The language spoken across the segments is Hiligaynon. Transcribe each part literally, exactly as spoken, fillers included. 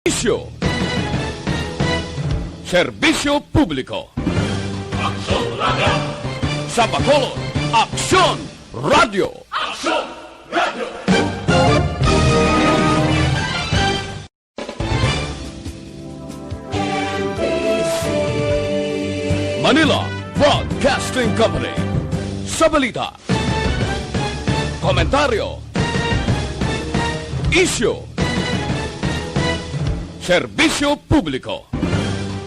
Isyu. Serbisyo publiko. Aksyon Radio. Sa Bacolod, Aksyon Radio. Aksyon Radio. Manila Broadcasting Company. Sa balita, komentaryo, isyu, serbisyo publiko.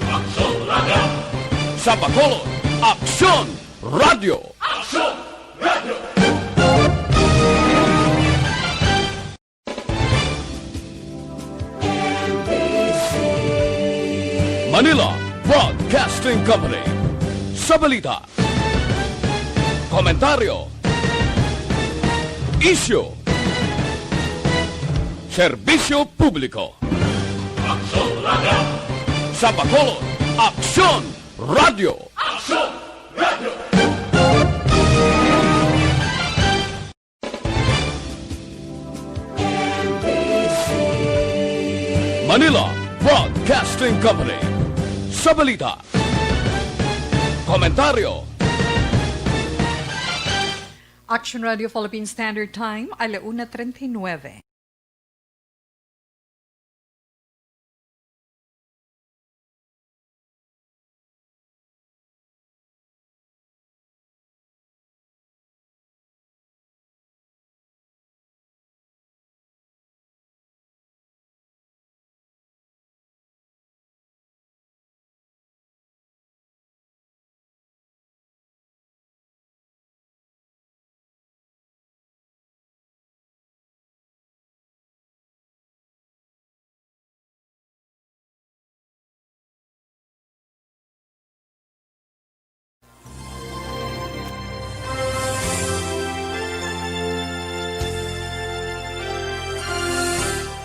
Aksyon Radio. Sa Bacolod, Aksyon Radio. Aksyon Radio. Manila Broadcasting Company. Sa balita, komentaryo, isyu, serbisyo publiko. Aksyon Radio. Sa Bacolod, Aksyon Radio. Aksyon Radio. Manila Broadcasting Company. Sa balita, komentaryo, Action Radio Philippine Standard Time, ala una treinta y nueve.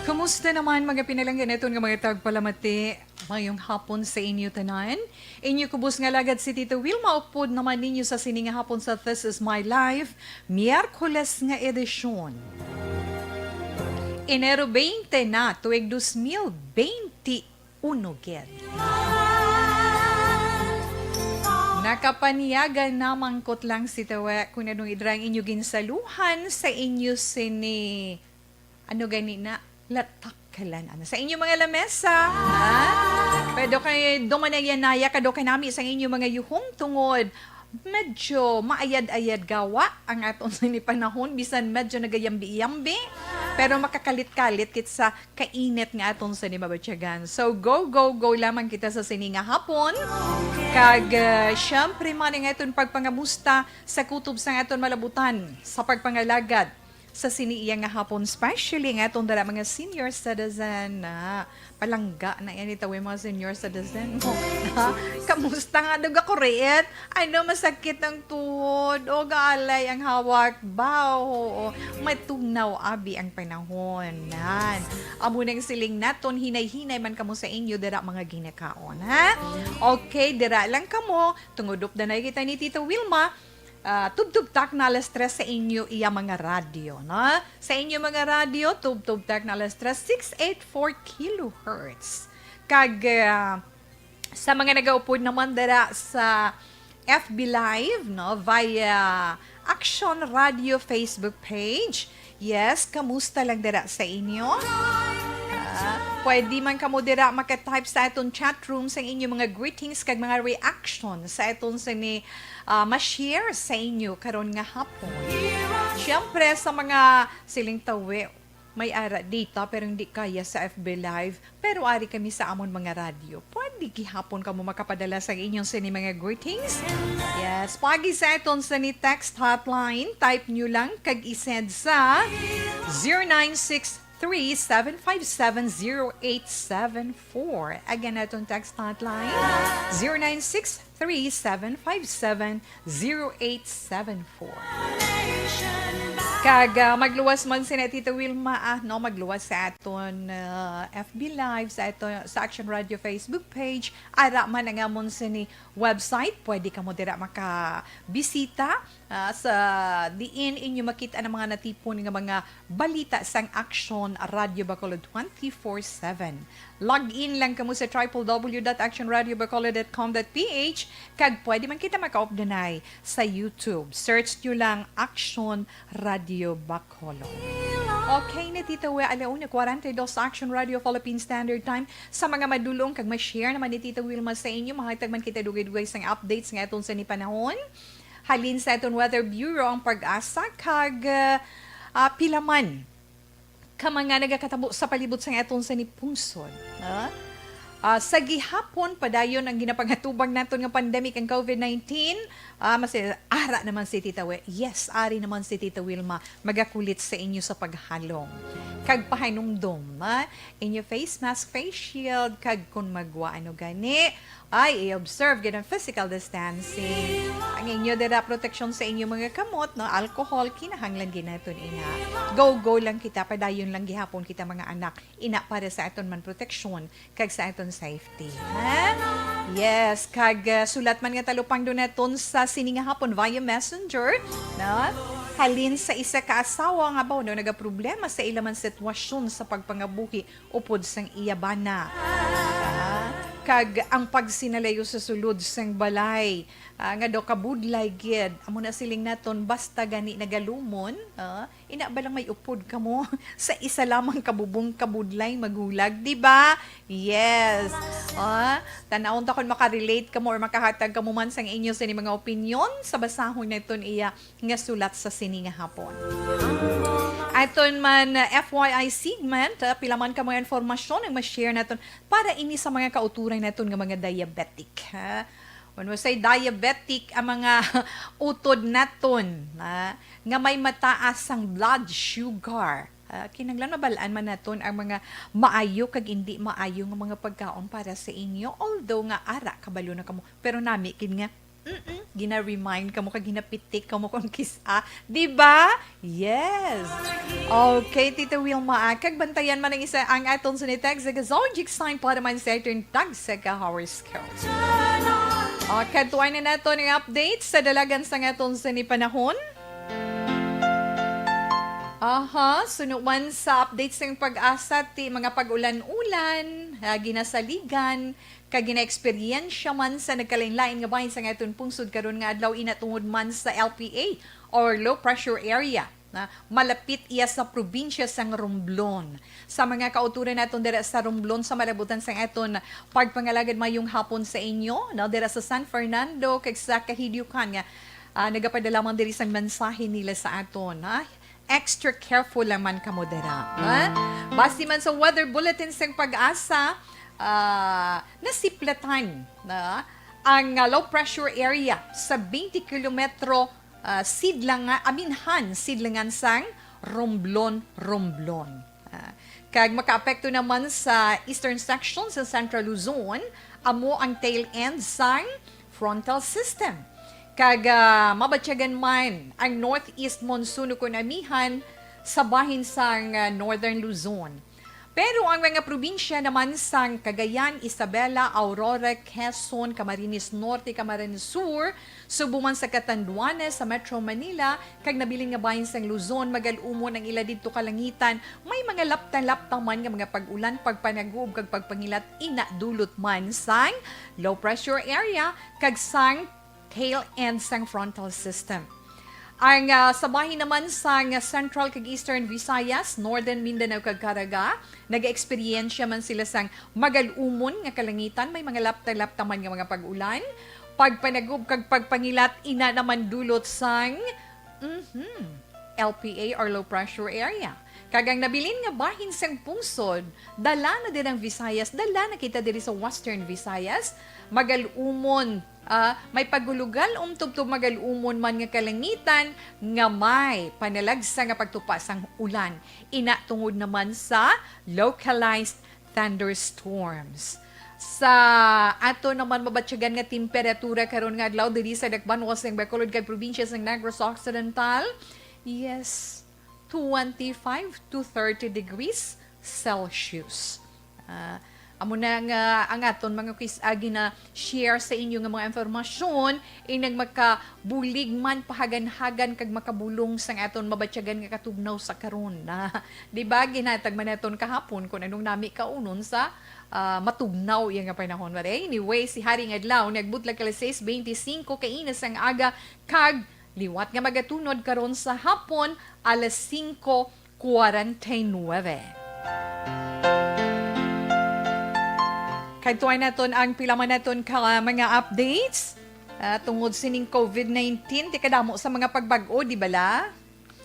Kumusta naman, mga pinalangga naton nga mga tagpalamati? Mayong hapon sa inyo tanan. Inyo kubos nga alagad si Tita Wilma, upod naman ninyo sa sini nga hapon sa This Is My Life, Miyerkules nga edisyon. Enero twenty na, tuig dos mil twenty uno gid. Nakapanyaga na man ko lang si Tawe kung anong idra ang inyo ginsaluhan sa inyo sini, ano gani na, latak kalan, ano, sa inyo mga lamesa, ha? Pero kay dumanayanaya kado kanami sa inyo mga yuhong tungod medyo maayad-ayad gawa ang aton sini panahon, bisan medyo nagayambi-yambi, pero makakalit-kalit kit sa kainit nga aton sini mabatyagan. So, go, go, go lamang kita sa sini nga hapon. Kag, ah, syempre, man ang aton pagpangamusta sa kutob sang aton malabutan sa pagpangalagad sa sini iya nga hapon, especially nga aton dala mga senior citizen na palangga na yan itawi mga senior citizen mo. Ha? Kamusta nga daw gakuriit? Ano, masakit ang tuhod? O gaalay ang hawak? Ba, oo. Matugnaw abi ang panahon. Nan. Amo nang siling naton, hinay-hinay man kamo sa inyo dira mga ginikaon, ha? Okay, dira lang kamo. Tungod updanay kita ni Tito Wilma. Ah, tubtob takna alas tres sa inyo iya mga radyo, no? Sa inyo mga radyo, tubtob takna alas tres, six eight four kilohertz. Kag, ah, sa mga nagaupod naman dira sa F B Live, no, via Action Radio Facebook page, yes, kamusta lang dira sa inyo? Ah, pwede man kamo dira maka-type sa aton chat room sang inyo mga greetings kag mga reaction sa aton sini, ah, ma-share sa inyo karon nga hapon. Siyempre, sa mga siling tawi, may ara data pero hindi kaya sa F B Live, pero ari kami sa amon mga radyo. Pwede gihapon kamo makapadala sa inyong sini mga greetings. Yes, pagi sa aton sini text hotline, type nyo lang kag i-send sa zero nine six three seven five seven zero eight seven four. Again, aton text hotline, zero nine six three seven five seven zero eight seven four. Kag, ah, magluwas man sina Tita Wilma, ah, no, magluwas sa aton, ah, F B Live, sa ato, sa Action Radio Facebook page, ara man ang amon sini website, pwede kamo dira makabisita, ah, sa diin inyo makita ang mga natipon nga mga balita sang Action Radio Bacolod twenty-four seven. Log in lang kamo sa triple W dot action radio bacolod dot com dot P H, kag pwede man kita makaupdanay sa YouTube. Search nyo lang Action Radio Bacolod. Okay na, Tita We, ala una kwarenta y dos sa Action Radio Philippine Standard Time. Sa mga madulong kag ma-share naman ni Tita Wilma sa inyo, mahatag man kita dugay-dugay sang updates nga aton sa ni panahon. Halin sa aton Weather Bureau ang PAGASA kag, ah, ah, pila man ka mga nagakatabo sa palibot sang aton sa ni pungsod. Ah, ah, sa gihapon, padayon ang ginapangatubang naton nga pandemic ang COVID nineteen. Ah, mas ara naman si Tita We. Yes, ari naman si Tita Wilma. Magakulit sa inyo sa paghalong. Kag pahanumdom, ah, inyo face mask, face shield, kag kung magwa ano gani, ay i-observe gid ang physical distancing. Ang inyo dira proteksyon sa inyo mga kamot, no, alcohol, kinahanglan gid naton ina. Go, go lang kita, padayon lang gihapon kita, mga anak. Ina para sa aton man proteksyon kag sa aton safety, ha? Yes, kag, uh, sulat man nga talupangdon naton sa sini nga hapon via messenger, no? Halin sa isa ka asawa nga baw, no, nagaproblema sa ila man sitwasyon sa pagpangabuhi upod sang iya bana. Ah, kag ang pagsinalayo sa sulod sang balay, ah, nga daw kabudlay gid. Amo na siling naton, basta gani nagalumon, ah, ina ba lang may upod kamo sa isa lamang ka bubong kabudlay maghulag, di ba? Yes. Ah, tanawon ta kung makarelate kamo or makahatag kamo man sang inyo sini mga opinyon sa basahon naton iya nga sulat sa sini nga hapon. Aton man, uh, F Y I segment, uh, pila man ka mga informasyon ang ma-share naton para ini sa mga kauturan naton nga mga diabetic, ha? When we say diabetic, ang mga utod naton, ha, nga may mataas ang blood sugar. Ah, kinahanglan mabal-an man naton ang mga maayo kag indi maayo nga mga pagkaon para sa inyo. Although nga ara, kabalo na kamo, pero nami gid nga, mm, gina-remind kamo kag ginapitik kamo kung kis-a, di ba? Yes. Okay, Tita Wilma, ah, kag bantayan man ang isa ang aton sa ni text sa Zodiac sign para man sa aton tag sa ka horoscope. Ah, kadtuan na naton ang update sa dalagan sa aton sa ni panahon. Aha, suno man sa update sang PAGASA, ti mga pag-ulan-ulan, ah, ginasaligan, kag ginaeksperyensya man sa nagkalain-lain nga bahin sang aton pungsod karon nga adlaw, ina tungod man sa L P A or low pressure area na malapit iya sa probinsya sang Romblon. Sa mga kauturan naton dira sa Romblon, sa malabutan sang aton pagpangalagad, mayong hapon sa inyo, no? Dira sa San Fernando kag sa Cajidiucan nga, ah, nagapadala man diri sang mensahe nila sa aton, ha? Extra careful lang man kamo dira, ha? Basi man sa weather bulletin sang PAGASA, ah, nasiplatan na ang, ah, low pressure area sa twenty kilometro, ah, sidlang nga aminhan, sidlangan sang Romblon, Romblon. Ah, kag makaapekto naman sa eastern section sa Central Luzon, amo ang tail end sang frontal system. Kag, ah, mabatyagan man ang northeast monsoon ukon amihan sa bahin sang, ah, northern Luzon. Pero ang mga probinsya naman sang Cagayan, Isabela, Aurora, Quezon, Camarines Norte, Camarines Sur, subong man sa Catanduanes sa Metro Manila, kag nabilin nga bahin sang Luzon, magal-umon ang ila didto kalangitan. May mga lapta-lapta man nga mga pag-ulan, pagpanaguob, kag pagpangilat, ina dulot man sang low pressure area kag sang tail end sang frontal system. Ang, ah, sa bahin naman sang Central kag Eastern Visayas, Northern Mindanao kag Caraga, nag-eksperyensya man sila sang magal-umon nga kalangitan, may mga lapta-lapta man nga mga pag-ulan, pagpanaguob kag pagpangilat, ina naman dulot sang, mhm, L P A or low pressure area. Kag ang nabilin nga bahin sang pungsod, dala na din ang Visayas, dala na kita diri sa Western Visayas, magal-umon, ah, may pagulugal, um, tubtob magal-umon man nga kalangitan nga may panalagsa nga pagtupa sang ulan. Ina tungod naman sa localized thunderstorms. Sa ato naman mabatyagan nga temperatura karon nga adlaw diri sa dakbanuas sang Bacolod kag probinsya sang Negros Occidental, yes, twenty-five to thirty degrees Celsius. Ah, Muna nga ang aton mga quiz agi na share sa inyo nga mga impormasyon, inang makabulig man, pahagan-hagan kag makabulong sang aton mabatyagan nga katugnaw sa karon na, di ba, ginhatag man naton kahapon kung anong nami kaunon sa ah, matugnaw iya nga panahon. But anyway, si Haring Adlaw nagbutlag alas sais beintisinko kaina sang aga kag liwat nga magatunod karon sa hapon alas singko kwarenta y nuebe. Kadtuan naton ang pila man naton ka mga updates, ah, tungod sining covid nineteen, ti kadamo sa mga pagbag-o, di bala?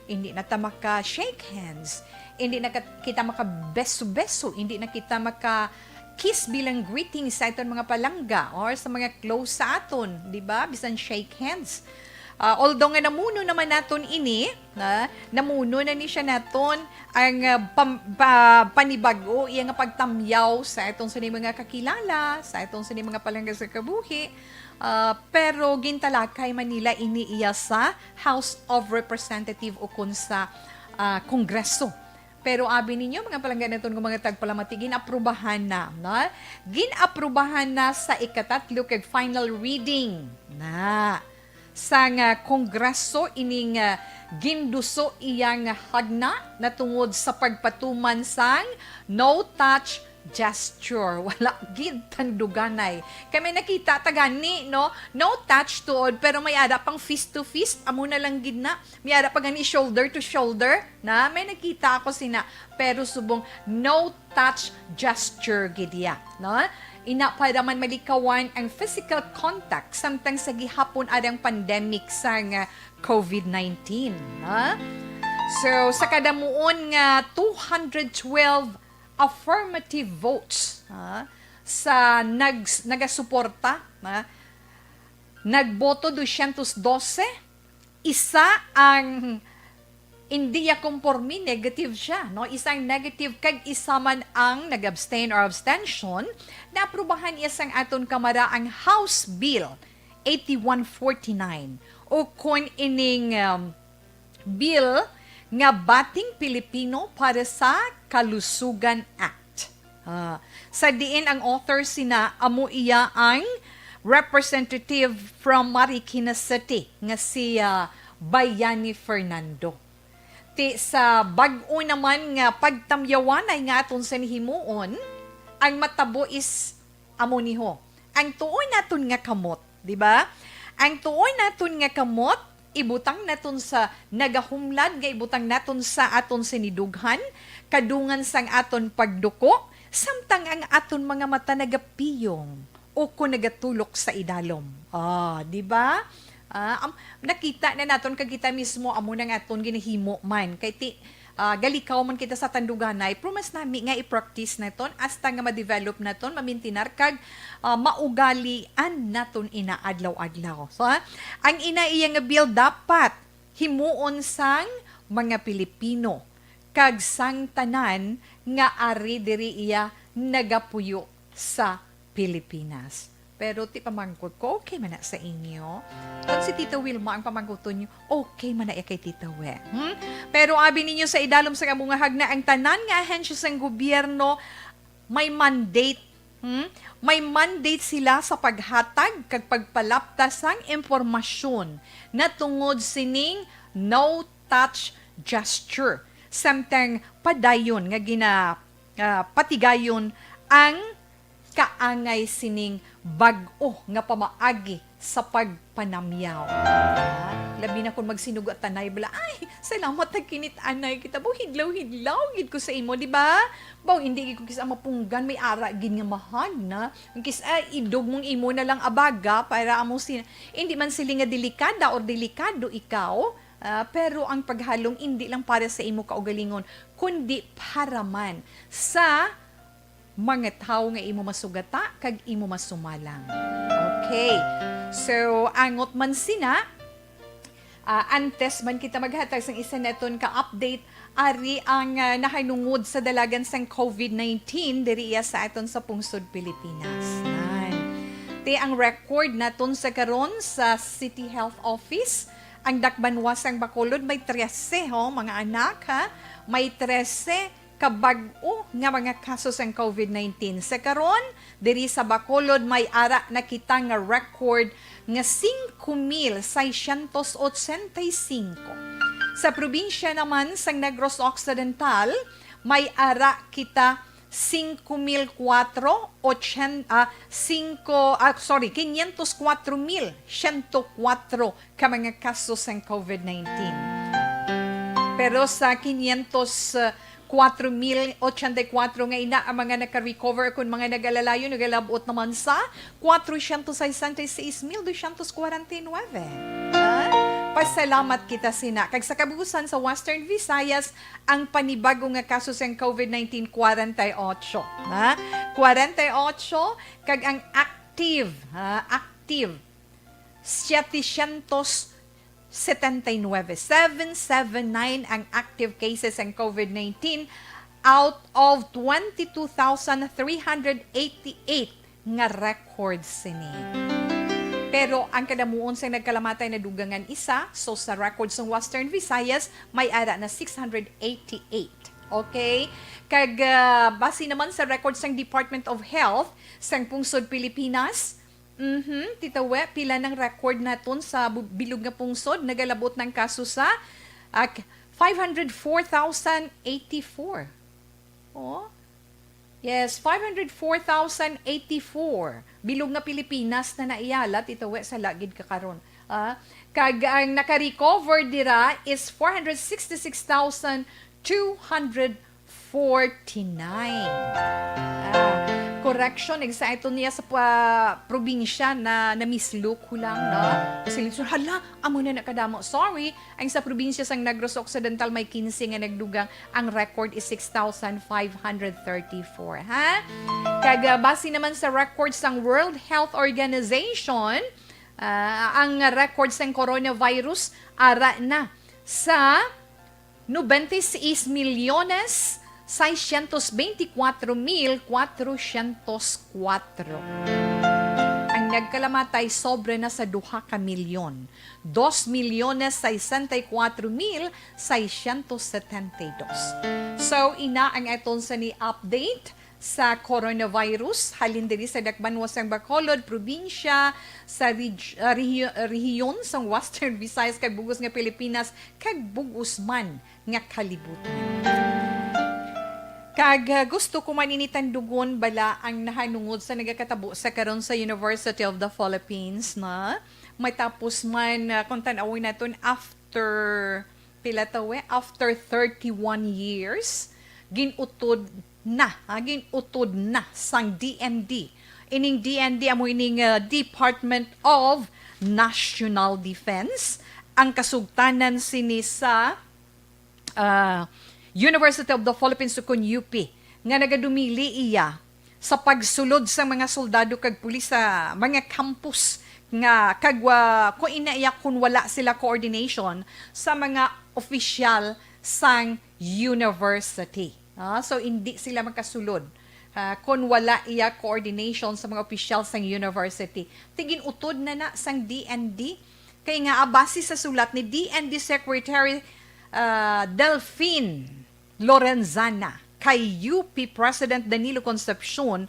Hindi na ta maka-shake hands. Hindi na ka-, kita maka-beso-beso. Hindi na kita maka-kiss bilang greeting sa aton mga palangga or sa mga close sa aton, di ba? Bisan shake hands. Ah, although nga namuno naman naton ini, na, namuno na ni siya naton ang, ah, pam-, pa-, panibag-o, iya nga pagtamyaw sa aton sa mga kakilala, sa aton sa mga palangga sa kabuhi. Ah, pero gintalakay man nila ini iya sa House of Representative ukon sa, ah, Kongreso. Pero abi ninyo, mga palangga naton nga mga tagpalamati, gin-aprubahan na, no? Gin-aprubahan na sa ikatatlo kag final reading na sang, ah, Kongreso ining, ah, ginduso iyang hagna natungod sa pagpatuman sang no-touch gesture. Wala gid tanduganay. Kay may nakita ta gani, no? No touch tuod, pero may ara pang fist to fist, amo na lang gid na. May ara pa gani shoulder to shoulder, na may nakita ako sina, pero subong no touch gesture gid iya, no? Ina para man malikawan ang physical contact samtang sa gihapon arang pandemic sang covid nineteen, ha? So, sa kadamuon nga two hundred twelve affirmative votes, ha, sa nag-, nagasuporta, ha, nagboto dosyentos dose, isa ang hindi ya komporme, negative siya, no? Isa ang negative, kag isa man ang nag-abstain or abstention. Naaprubahan iya sang aton Kamara ang House Bill eighty-one forty-nine, o kon ining, um, bill nga Bating Pilipino para sa Kalusugan Act. Ah, sa diin ang author sina amo iya ang representative from Marikina City nga si, ah, Bayani Fernando. Ti sa bag-o naman nga pagtamyawanay nga aton sa himuon, ang matabo is amo ni ho. Ang tuoy naton nga kamot, di ba? Ang tuoy naton nga kamot, ibutang naton sa nagahumlad nga ibutang naton sa aton sinidughan, kadungan sang aton pagduko, samtang ang aton mga mata nagapiyong o kon nagatulok sa idalom. Ah, di ba? Ah, am-, nakita na naton kag kita mismo amo nang aton ginahimo man. Kay ti, ah, galikaw man kita sa tanduganay, pero mas nami nga i-practice naton hasta nga ma-develop naton, mamintinar kag, ah, maugalian naton ina adlaw-adlaw. So, ha? Ang ina iya nga bill dapat himuon sang mga Pilipino kag sang tanan nga ari diri iya nagapuyo sa Pilipinas. Pero ti pamangkot ko, okay man na sa inyo? Kung si Tita Wilma ang pamangkuton nyo, okay man na iya kay Tita We. Hmm? Pero abi ninyo sa idalom sa among hagna, ang tanan nga ahensya sang gobyerno may mandate. Hmm? May mandate sila sa paghatag kag pagpalapta sang impormasyon natungod sining no-touch gesture. Samtang padayon nga gina-, ah, patigayon ang kaangay sining bag-o nga pamaagi sa pagpanamyaw. Ah, labi na kung magsinugo at tanay bala, "Ay, salamat, nagkinit-anay kita. Baw, hidlaw-hidlaw gid ko sa imo, di ba? Baw, hindi gid ko kis-a mapunggan, may ara gid nga mahal na. Kis-a idog mong imo na lang abaga para amo sin-, hindi man sila nga delikada or delikado ikaw, ah, pero ang paghalong hindi lang para sa imo kaugalingon, kundi para man sa mga tawo nga imo masugata kag imo masumalang." Okay. So, angot man sina, ah, antes man kita maghatag sang isa naton ka update, ari ang, ah, nahanungod sa dalagan sang covid nineteen diri iya sa aton sa pungsod Pilipinas. Nan. Ti ang record naton sa karon sa City Health Office, ang dakbanwa sang Bacolod may trese, ho, mga anak, ha? May trese kabag-o nga mga kaso sang COVID nineteen. Sa karon, diri sa Bacolod may ara na kita nga record nga singko mil seiscientos ochenta y cinco. Sa probinsya naman sang Negros Occidental, may ara kita singko mil kwatro, ochen-, ah, singko, ah, sorry, quinientos cuatro mil ciento cuatro ka mga kaso sang COVID nineteen. Pero sa quinientos cuatro mil ochenta y cuatro nga ina ang mga naka-recover, kun mga nag-alalayo, nagalabot naman sa cuatrocientos sesenta y seis mil doscientos cuarenta y nueve. Ha? Pasalamat kita sina. Kag sa kabuusan sa Western Visayas, ang panibago nga kaso sang COVID nineteen, kwarenta y ocho. Ha? Kwarenta y ocho, kag ang active, ha? Active, setecientos setenta y nueve. Seven seven nine ang active cases sang COVID nineteen out of twenty-two thousand three hundred eighty-eight nga record sini. Pero ang kadamuon sang nagkalamatay nadugangan isa, so sa record sang Western Visayas, may ara na six hundred eighty-eight. Okay? Kag, ah, base naman sa record sang Department of Health sang pungsod Pilipinas, mhm, Tita We, pila nang record naton sa bu-, bilog nga pungsod? Nagalabot ng kaso sa, ah, k-, five hundred four thousand eighty-four. Oh? Yes, five hundred four thousand eighty-four. Bilog nga Pilipinas na naiyala, Tita We, sa lagid ka karon. Ah, kag ang naka-recover dira is four hundred sixty-six thousand two hundred forty-nine. Ah, correction, excited niya sa pa-, probinsya na, na-mislook ko lang, no? Kasi, hala, amo na nakadamo. Sorry, ang sa probinsya sang Negros Occidental may quince nga nagdugang, ang record is six thousand five hundred thirty-four, ha? Kag, ah, base naman sa record sang World Health Organization, ah, ang record sang coronavirus ara na sa noventa y seis milyones seiscientos veinticuatro mil cuatrocientos cuatro. Ang nagkalamatay sobra na sa duha ka milyon, dos milyones sesenta y cuatro mil seiscientos setenta y dos. So, ina ang aton sa ni update sa coronavirus halin diri sa dakbanwa sang Bacolod, probinsya, sa reg-, ah, rehi-, rehiyon sang Western Visayas kag bug-os nga Pilipinas, kag bug-os man nga kalibutan. Kag, ah, gusto ko man ini tandugon bala ang nahanungod sa nagakatabo sa karon sa University of the Philippines, na matapos man, ah, kung tan-awon naton after, pila to, eh, after thirty-one years, gin-utod na, ha, gin-utod na sang D N D. Ining D N D amo ining, ah, Department of National Defense. Ang kasugtanan sini sa, ah, University of the Philippines, ukon U P, nga nagadumili iya sa pagsulod sang mga soldado kag pulis sa mga campus nga kag wa-, kung ina iya, kung wala sila coordination sa mga opisyal sang university. Ah, so, hindi sila makasulod, ah, kung wala iya coordination sa mga opisyal sang university. Tigin-utod na na sang D N D. Kay nga, ah, base sa sulat ni D N D Secretary, ah, Delfin Lorenzana kay U P President Danilo Concepcion,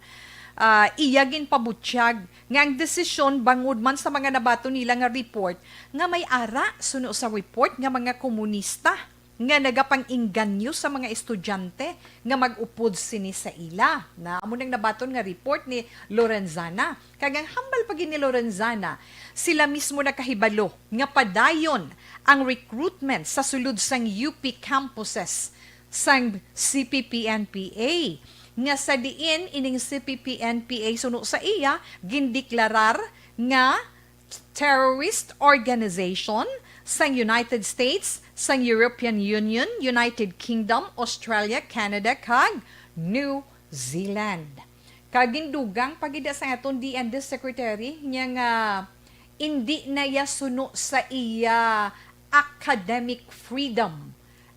ah, iya ginpabutyag nga ang desisyon bangod man sa mga nabaton nila nga report nga may ara suno sa report nga mga komunista nga nagapang-inganyo sa mga estudyante nga mag-upod sini sa ila. Na amo nang nabaton nga report ni Lorenzana. Kag ang hambal pa gid ni Lorenzana, sila mismo nakahibalo nga padayon ang recruitment sa sulod sang U P campuses sang C P P N P A, nga sa diin ining C P P N P A suno sa iya gindeklarar nga terrorist organization sang United States, sang European Union, United Kingdom, Australia, Canada, kag New Zealand. Kag gindugang pa gid sa aton D N D Secretary niya nga indi na iya suno sa iya academic freedom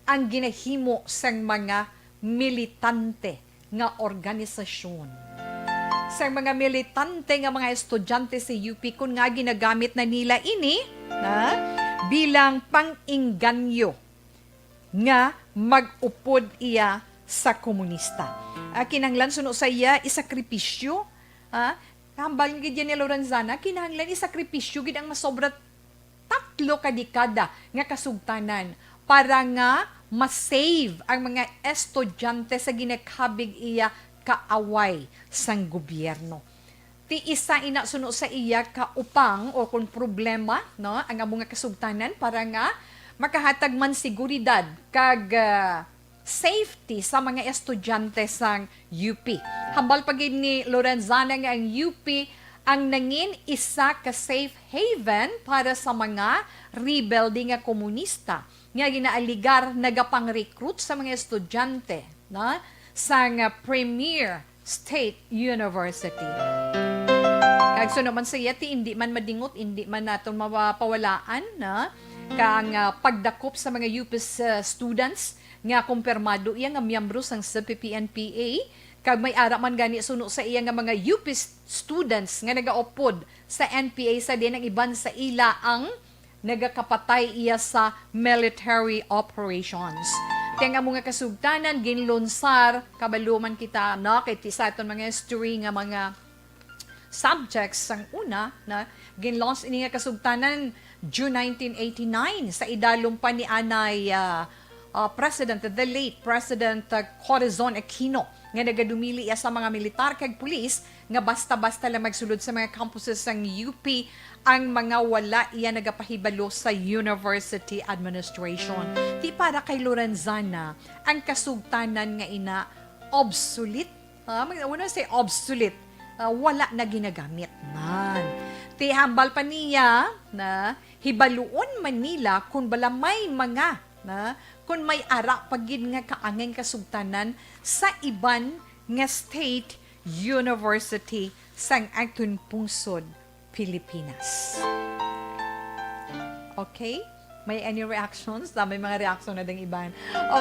ang ginahimo sang mga militante nga organisasyon. Sang mga militante nga mga estudyante sa U P, kun nga ginagamit na nila ini, ha, bilang pang-inganyo nga mag-upod iya sa komunista. Ah, kinahanglan suno sa iya isakripisyo, ah, hambal gid yan ni Lorenzana, kinahanglan isakripisyo gid ang masobra tatlo ka dekada nga kasugtanan para nga ma-save ang mga estudyante sa ginakabig iya kaaway sang gobyerno. Ti isa ina suno sa iya ka upang o kung problema, no, ang amo nga kasugtanan para nga makahatag man seguridad kag, ah, safety sa mga estudyante sang U P. Hambal pa gid ni Lorenzana nga ang U P ang nangin isa ka safe haven para sa mga rebelde nga komunista nga ginaaligar nagapang-recruit sa mga estudyante, no, sang, ah, premier state university. Kag suno man sa iya, ti indi man madingot, indi man naton mapawalaan na ka ang, ah, pagdakop sa mga U P S, ah, students nga kumpirmado iya nga miyembro sang C P P N P A, kag may ara man gani suno sa iya nga mga U P students nga nagaupod sa N P A, sa diin ang iban sa ila ang nagakapatay iya sa military operations. Kay ang amo nga kasugtanan, ginlunsar, kabalo man kita, no, kay ti sa aton mga history nga mga subjects sang una, na ginlaunch ini nga kasugtanan June nineteen eighty-nine, sa idalom pa ni anay, ah, ah, President, the late President, ah, Corazon Aquino, nga nagadumili iya sa mga militar kag pulis nga basta-basta lang magsulod sa mga campuses sang U P ang mga wala iya nagapahibalo sa university administration. Ti para kay Lorenzana, ang kasugtanan nga ina obsolete. Ah, mag-, when I say obsolete, ah, wala na ginagamit man. Ti hambal pa niya na hibaluon man nila kung bala may mga, na, kung may ara pa gid nga kaangay nga kasugtanan sa iban nga state university sang aton pungsod Pilipinas. Okay? May any reactions? Na may mga reaction na ding iban.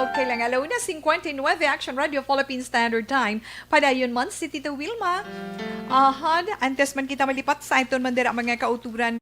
Okay lang. Alauna cincuenta y nueve, Action Radio Philippine Standard Time. Padayon man si Tita Wilma. Aha, antes man kita malipat sa aton man dira mga kauturan.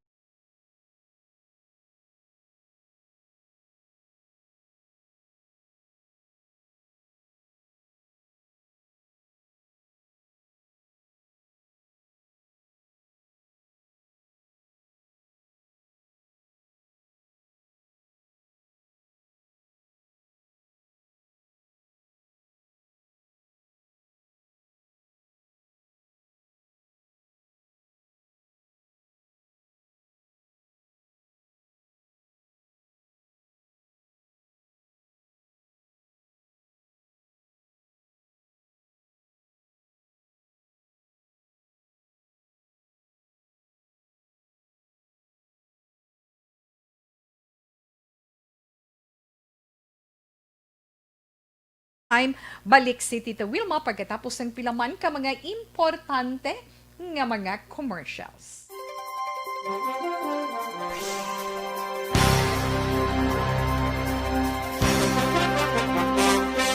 Time, balik si Tita Wilma pagkatapos ng pila man ka mga importante nga mga commercials.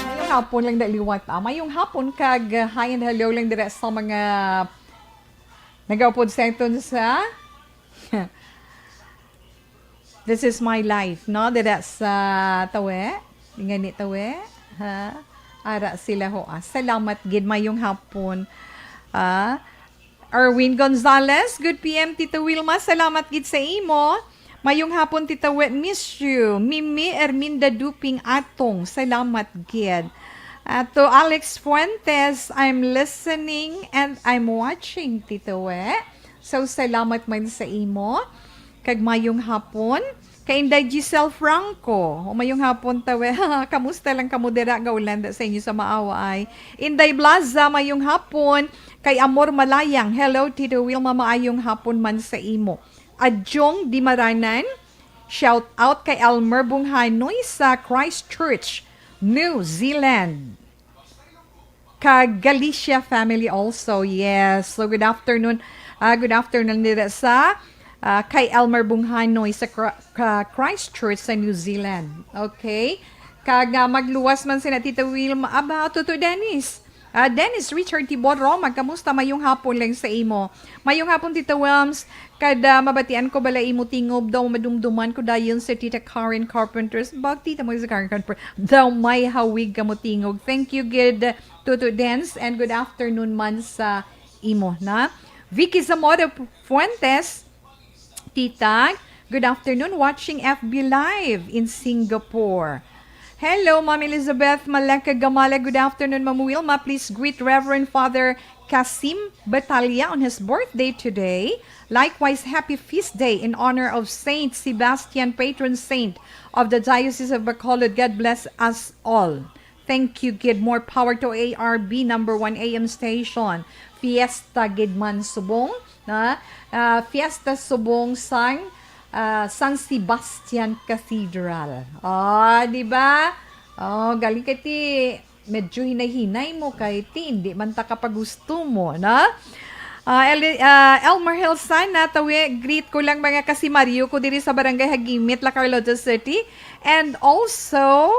Mayong hapon lang, daliwat, ah. Mayong hapon kag, uh, hi and hello lang dira sa mga nagaupod sa aton sa This is my life, no? Dira sa Tawe. Ingani Tawe. Ha? Ara sila ho, ah. Salamat gid, mayong hapon. Ah, Erwin Gonzalez, good P M, Tita Wilma. Salamat gid sa imo. Mayong hapon, Tita We, miss you. Mimi Erminda Duping Atong, salamat gid. At to Alex Fuentes, I'm listening and I'm watching, Tita We. So, salamat man sa imo. Kag mayong hapon. Kay Inday Giselle Franco, o mayong hapon, Tawe. Kamusta lang kamo dira nga ulanda sa inyo sa Maawa ay? Inday Blaza, mayong hapon. Kay Amor Malayang, hello, Tito Wilma, maayong hapon man sa imo. Adjong Dimaranan, shout out kay Elmer Bunghanoy sa Christchurch, New Zealand. Kag Galicia family also, yes. So, good afternoon. Ah, good afternoon dira sa, ah, kay Elmer Bunghanoy sa Cra-, Cra-, Christchurch sa New Zealand. Okay? Kag, ah, magluwas man sina Tita Wilma. Aba, Tuto Dennis. Ah, Dennis Richard Tibor Roma, kamusta? Mayong hapon lang sa imo. Mayong hapon, Tita Wilms. Kada mabatian ko bala imo tingog daw, madumduman ko dayon si Tita Karen Carpenter's. Bag, Tita mo si Karen Carpenter. Daw may hawig ka mo tingog. Thank you, good Tuto Dance, and good afternoon man sa imo, na? Vicky Zamora Fuentes, Tita, good afternoon. Watching F B Live in Singapore. Hello, Ma'am Elizabeth Maleka Gamala. Good afternoon, Ma'am Wilma. Please greet Reverend Father Kasim Batalla on his birthday today. Likewise, happy feast day in honor of Saint Sebastian, patron saint of the Diocese of Bacolod. God bless us all. Thank you, gid. More power to A R B number one A M station. Fiesta gid man subong, na? Ah, fiesta subong sang, ah, San Sebastian Cathedral. Ah, di ba? Oh, galing kay ti medyo hinay-hinay mo kay ti hindi man ta kapagusto mo, na? Ah, El, ah, Elmer Hilsan, natawi, greet ko lang mga kasimaryo ko diri sa Barangay Hagimit, La Carlota City, and also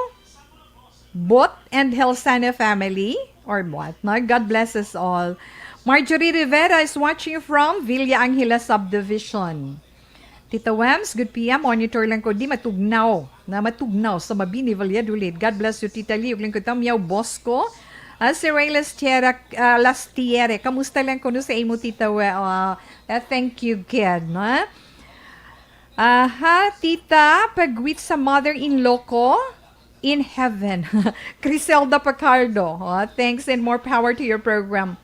Bot and Hilsana family or what, no? God bless us all. Marjorie Rivera is watching from Villa Angela Subdivision. Tita Wems, good P M. Monitor lang ko. Di matugnaw. Na matugnaw sa Mabini, Valladolid. God bless you, Tita Lee. Ug lang ko, Miao Bosco. Ah, si Ray Lastiera, ah, Lastiere. Kamusta lang kuno sa imo, Tita We? Ah, ah, thank you, kid, no? Aha, Tita, pag-greet sa mother-in-law ko in heaven. Criselda Pacardo. Oh, thanks and more power to your program.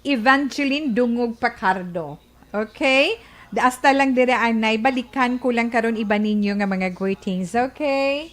Evangeline Dungog Pacardo. Okay? Da-, hasta lang dire, anay. Balikan ko lang karon iba ninyo nga mga greetings. Okay?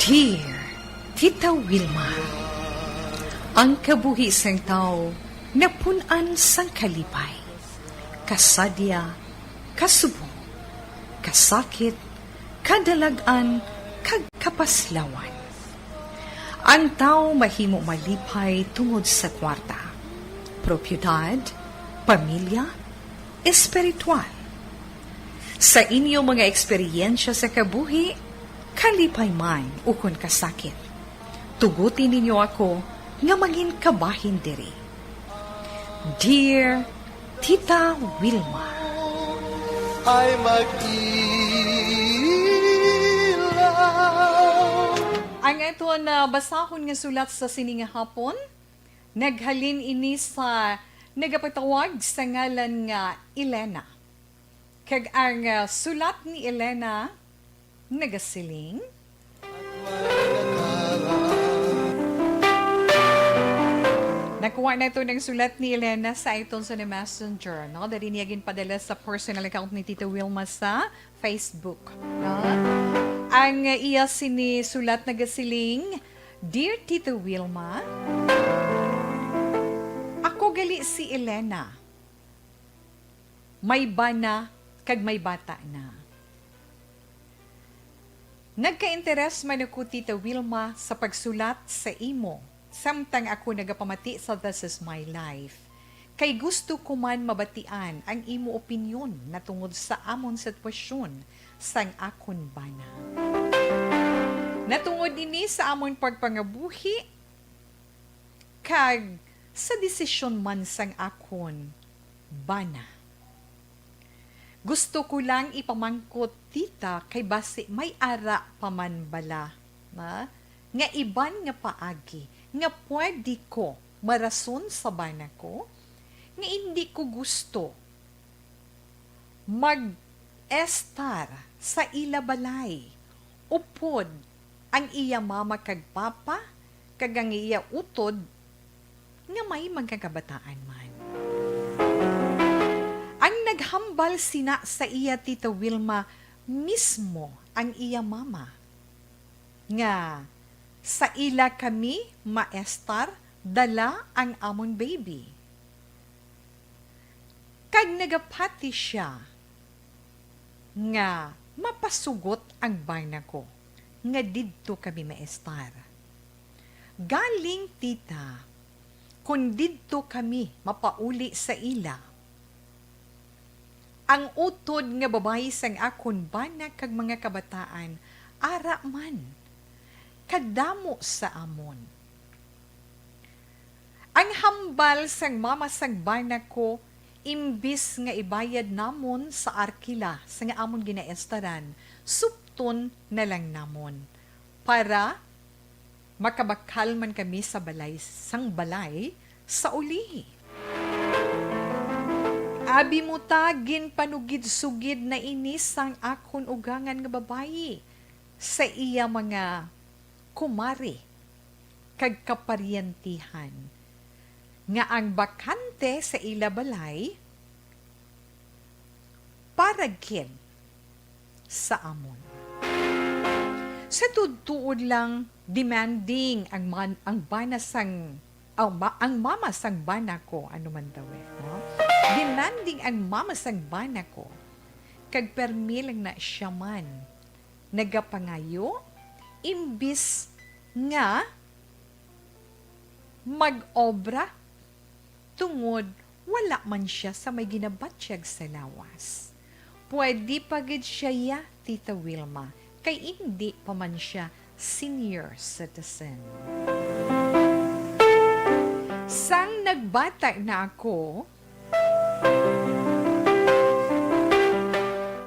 Dear Tita Wilma, ang kabuhi sang tawo napun-an sang kalipay, kasadya, kasubong, kasakit, kadalag-an, kag kapaslawan. Ang tawo mahimo malipay tungod sa kwarta, propiedad, pamilya, espiritual. Sa inyo mga eksperyensya sa kabuhi, kalipay man ukon kasakit, tuguti ninyo ako nga mangin kabahin diri. Dear Tita Wilma. Ay mag-ilaw. Ang aton, ah, basahon nga sulat sa sini nga hapon, naghalin ini sa nagapatawag sa ngalan nga Elena. Kag ang, ah, sulat ni Elena nagasiling, nakuha naton ang sulat ni Elena sa iton sa Messenger, no? Dali niya ginpadala sa personal account ni Tita Wilma sa Facebook, no? Ang iya sini sulat nagasiling, "Dear Tita Wilma, ako gali si Elena. May bana kag may bata na. Nagka-interes man ako, Tita Wilma, sa pagsulat sa imo, samtang ako nagapamati sa This Is My Life. Kay gusto ko man mabatian ang imo opinyon natungod sa amon sitwasyon sang akon bana. Natungod ini sa amon pagpangabuhi kag sa desisyon man sang akon bana. Gusto ko lang ipamangkot, Tita, kay basi may ara pa man bala, na, nga iban nga paagi nga pwede ko marason sa bana ko nga indi ko gusto mag-estar sa ila balay, upod ang iya mama kag papa, kag ang iya utod nga may mga kabataan man. Ang naghambal sina sa iya, Tita Wilma, mismo ang iya mama, nga sa ila kami maestar dala ang amon baby. Kag nagapati sia nga mapasugot ang bana ko nga didto kami maestar. Galing, Tita, kon didto kami mapauli sa ila, ang utod nga babayi sang akon bana kag mga kabataan ara man, kadamo sa amon. Ang hambal sang mama sang bana ko, imbis nga ibayad namon sa arkila sa nga amon ginaestaran, supton na lang namon para makabakal man kami sa balay, sang balay sa ulihi. Abi mo ta, ginpanugid-sugid na ini sang akon ugangan nga babayi sa iya mga kumare kag kaparyentehan, nga ang bakante sa ila balay para gid sa amon. Sa tuod-tuod lang, demanding ang man-, ang bana sang, ang ma-, ang mama sang bana ko, ano man daw eh, no? Demanding ang mama sang bana ko, kag permi lang na siya man nagapangayo, imbis nga mag-obra, tungod wala man sia sa may ginabatyag sa lawas. Pwede pa gid sia ya, Tita Wilma, kay indi pa man sia senior citizen. Sang nagbata na ako,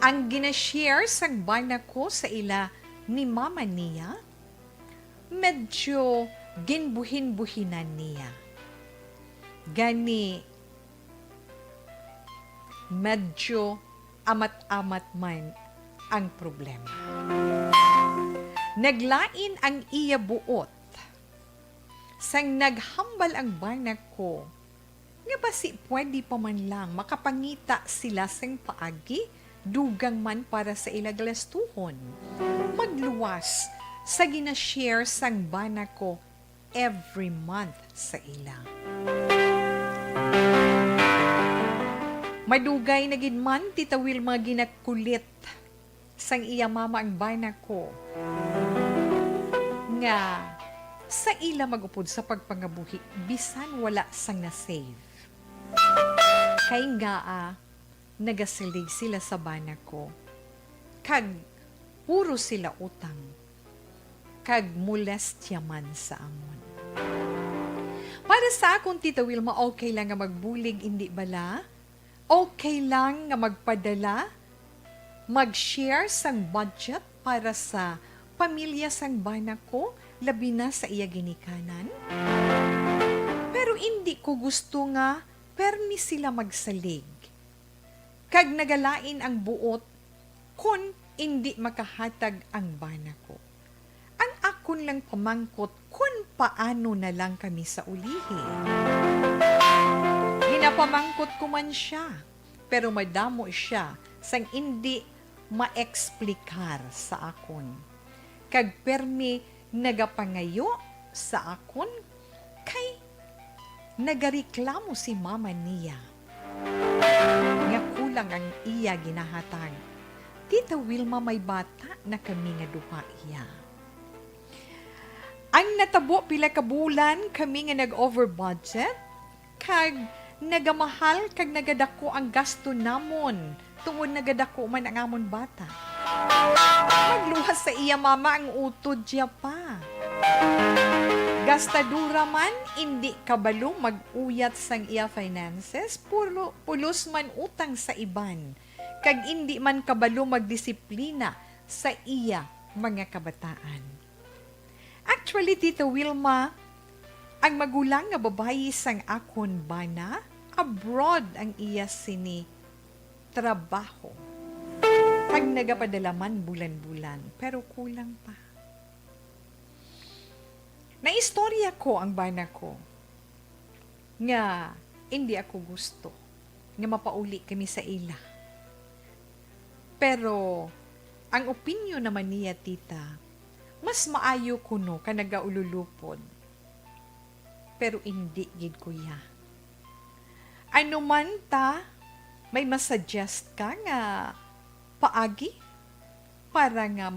ang ginashare sang bana ko sa ila ni mama niya, medyo ginbuhin-buhinan niya. Gani, medyo amat-amat man ang problema. Naglain ang iya buot. Sang naghambal ang bana ko, nga basi pwede pa man lang makapangita sila sing paagi, dugang man para sa ila galastuhon. Magluwas sa gina-share sang bana ko every month sa ila. Madugay na gid man, Tita Wilma, ginakulit sang iya mama ang bana ko nga sa ila mag-upod sa pagpangabuhi bisan wala sang na-save. Kay ngaa, nagasalig sila sa bana ko, kag puro sila utang, kag molestya man sa amon. Para sa akon, Tita Wilma, okay lang nga magbulig, indi bala? Okay lang nga magpadala, mag-share sang budget para sa pamilya sang bana ko, labi na sa iya ginikanan? Pero indi ko gusto nga permi sila magsalig, kag nagalain ang buot kon indi makahatag ang bana ko. Ang akon lang pamangkot kon paano na lang kami sa ulihi. Ginapamangkot ko man sia, pero madamo sia sang indi maeksplikar sa akon, kag permi nagapangayo sa akon kay nagareklamo si mama niya nga kulang ang iya ginahatag. Tita Wilma, may bata na kami nga duha iya. Ang natabo, pila ka bulan kami nga nag-over budget, kag nagamahal kag nagadako ang gasto namon tungod nagadako man ang amon bata. Nagluwas sa iya mama ang utod niya pa. Gastadora man, indi kabalo mag-uyat sang iya finances, pulo-, pulos man utang sa iban, kag indi man kabalo magdisiplina sa iya mga kabataan. Actually, Tita Wilma, ang magulang nga babayi sang akon bana, abroad ang iya sini trabaho. Kag nagapadala man bulan-bulan, pero kulang pa. Naistorya ko ang bana ko nga indi ako gusto nga mapauli kami sa ila. Pero ang opinyon naman niya, tita, mas maayo kuno ka nagaululupod. Pero indi gid, kuya. Ano man ta, may masuggest ka nga paagi para nga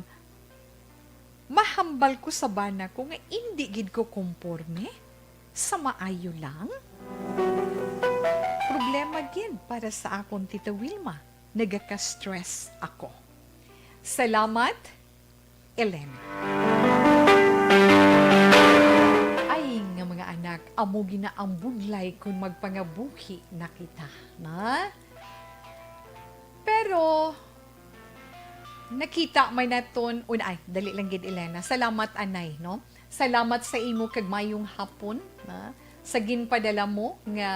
mahambal ko sa bana ko nga indi gid ko komporme sa maayo lang? Problema gid para sa akon, Tita Wilma. Nagaka-stress ako. Salamat, Elena. Ay, nga mga anak, amo gina ang budlay kon magpangabuhi na kita, na? Pero, nakita man naton, un-, ay, dali lang gid, Elena. Salamat, anay, no? Salamat sa imo kag mayong hapon, na? Sa ginpadala mo nga,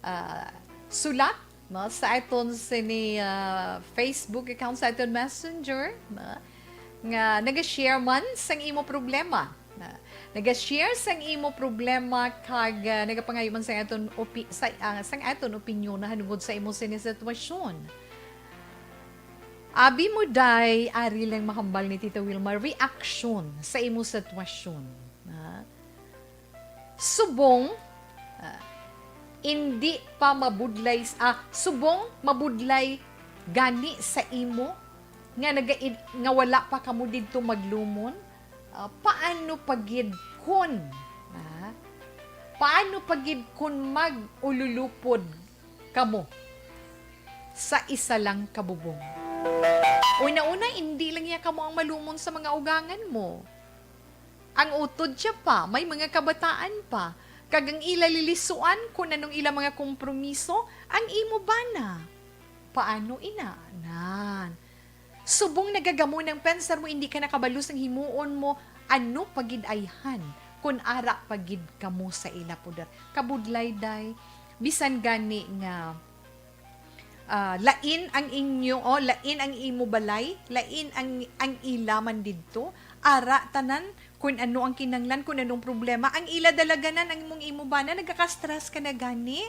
ah, sulat, no? Sa aton sini, ah, Facebook account, sa aton Messenger, no? Nga naga-share man sang imo problema. Na, naga-share sang imo problema kag, ah, nagapangayo man sang aton opi-, sa, ah, sang aton opinyon nahanungod sa imo sini sitwasyon. Abi mo, day, ari lang mahambal ni Tita Wilma, reaksyon sa imo sitwasyon. Na, subong, ah, indi pa mabudlay s-, ah, subong mabudlay gani sa imo nga naga-, nga wala pa kamo didto maglumon, ah, paano pa gid kun, ah, paano pa gid kun mag-ululupod kamo sa isa lang ka bubong? Una-una, indi lang iya kamo ang malumon sa mga ugangan mo. Ang utod siya pa, may mga kabataan pa, kag ang ila lilisuan kun anong ila mga kompromiso, ang imo bana. Paano ina? Nan. Subong nagagamo nang pensar mo, hindi ka nakabalo sang himuon mo, ano pa gid ayhan kun ara pa gid kamo sa ila poder. Kabudlay, day, bisan gani nga, ah, lain ang inyo, oh, lain ang imo balay, lain ang, ang ila man didto. Ara tanan kun ano ang kinanglan, kun anong problema. Ang ila dalaganan, ang imong imo bana, nagaka-stress ka na gani.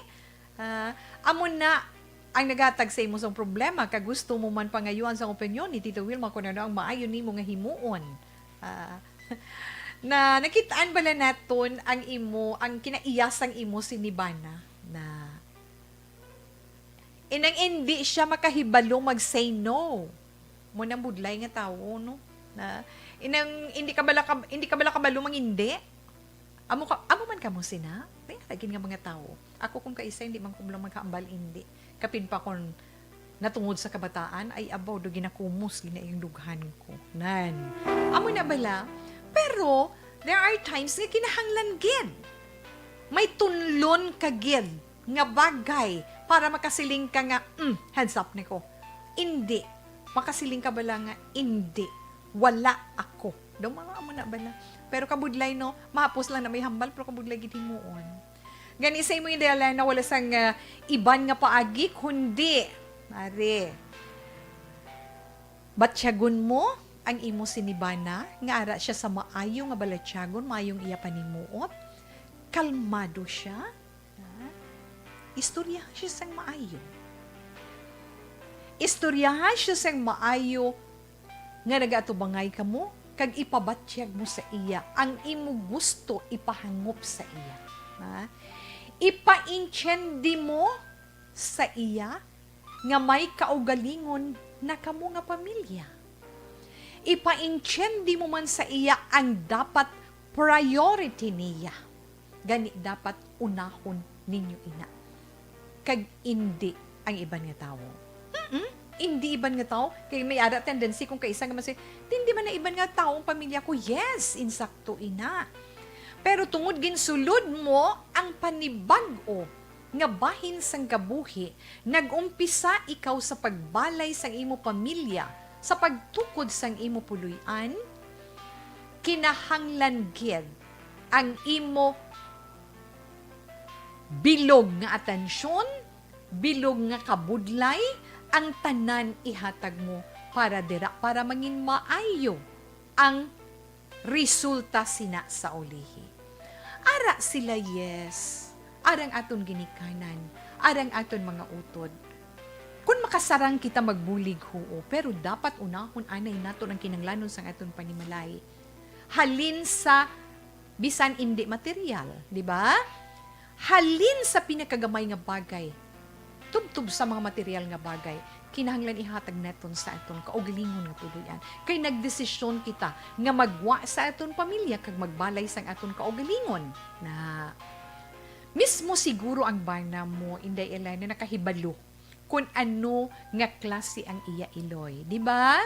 Ah, amo na ang naghatag sa imo sang problema, kag gusto mo man pangayuan sang opinyon ni Tita Wilma kung ano ang maayo nimo nga himuon. Ah, na nakitaan bala naton ang imo, ang kinaiya sang imo sinibana na inang indi siya makahibalo mag-say no. Mo nang budlay nga tawo, no? Na inang indi ka bala ka, indi ka bala kabalo mangindi. Amo ka, amo man kamo sina? May lagi nga mga tawo. Ako kung kaisa, hindi man ko lang maghambal, hindi. Kapin pa kon natungod sa kabataan, ay abaw, do ginakumos, ginaiyang dughan ko. Nan. Amo na bala. Pero, there are times nga kinahanglan gid. May tunlon ka gid nga bagay para makasiling ka nga, "Mm, heads up ni ko." Indi. Makasiling ka bala nga, "Indi. Wala ako." Daw mga amo na bala. Pero kabudlay, no? Mahapos lang na may hambal, pero kabudlay gid himuon. Gani sa imo, Inday Elena, wala sang, ah, iban nga paagi, kundi, mare, batyagon mo ang imo sinibana, nga ara siya sa maayo nga balatyagon, maayong iya panimuot, kalmado siya, ha? Istoryaha siya sang maayo. Istoryaha siya sang maayo nga nagaatubangay kamo, kag ipabatyag mo sa iya ang imo gusto ipahangop sa iya. Ha? Ipaintiende mo sa iya nga may kaugalingon na kamo nga pamilya. Ipaintiende mo man sa iya ang dapat priority niya. Gani dapat unahon ninyo ina. Kag indi ang iban nga tawo. Mm-mm. Indi iban nga tawo. Kay may ara tendency kung kaisa nga masi, "Hindi man na iban nga tawo ang pamilya ko." Yes, insakto ina. Pero tungod ginsulod mo ang panibag-o nga bahin sang kabuhi, nag-umpisa ikaw sa pagbalay sang imo pamilya, sa pagtukod sang imo puloy-an, kinahanglan gid ang imo bilog nga atensyon, bilog nga kabudlay, ang tanan ihatag mo para dira, para mangin maayo ang resulta sina sa ulihi. Ara sila, yes. Arang aton ginikanan, arang aton mga utod. Kun makasarang kita magbulig, huo, pero dapat unahon anay naton ang kinahanglanon sang aton panimalay. Halin sa bisan indi material, di ba? Halin sa pinakagamay nga bagay, tubtob sa mga material nga bagay, kinahanglan ihatag naton sa aton kaugalingon nga puloy-an. Kay nagdesisyon kita nga magwa sa aton pamilya kag magbalay sang aton kaugalingon. Na, mismo siguro ang bana mo, Inday Elena, nakahibalo kun ano nga klase ang iya iloy, di ba?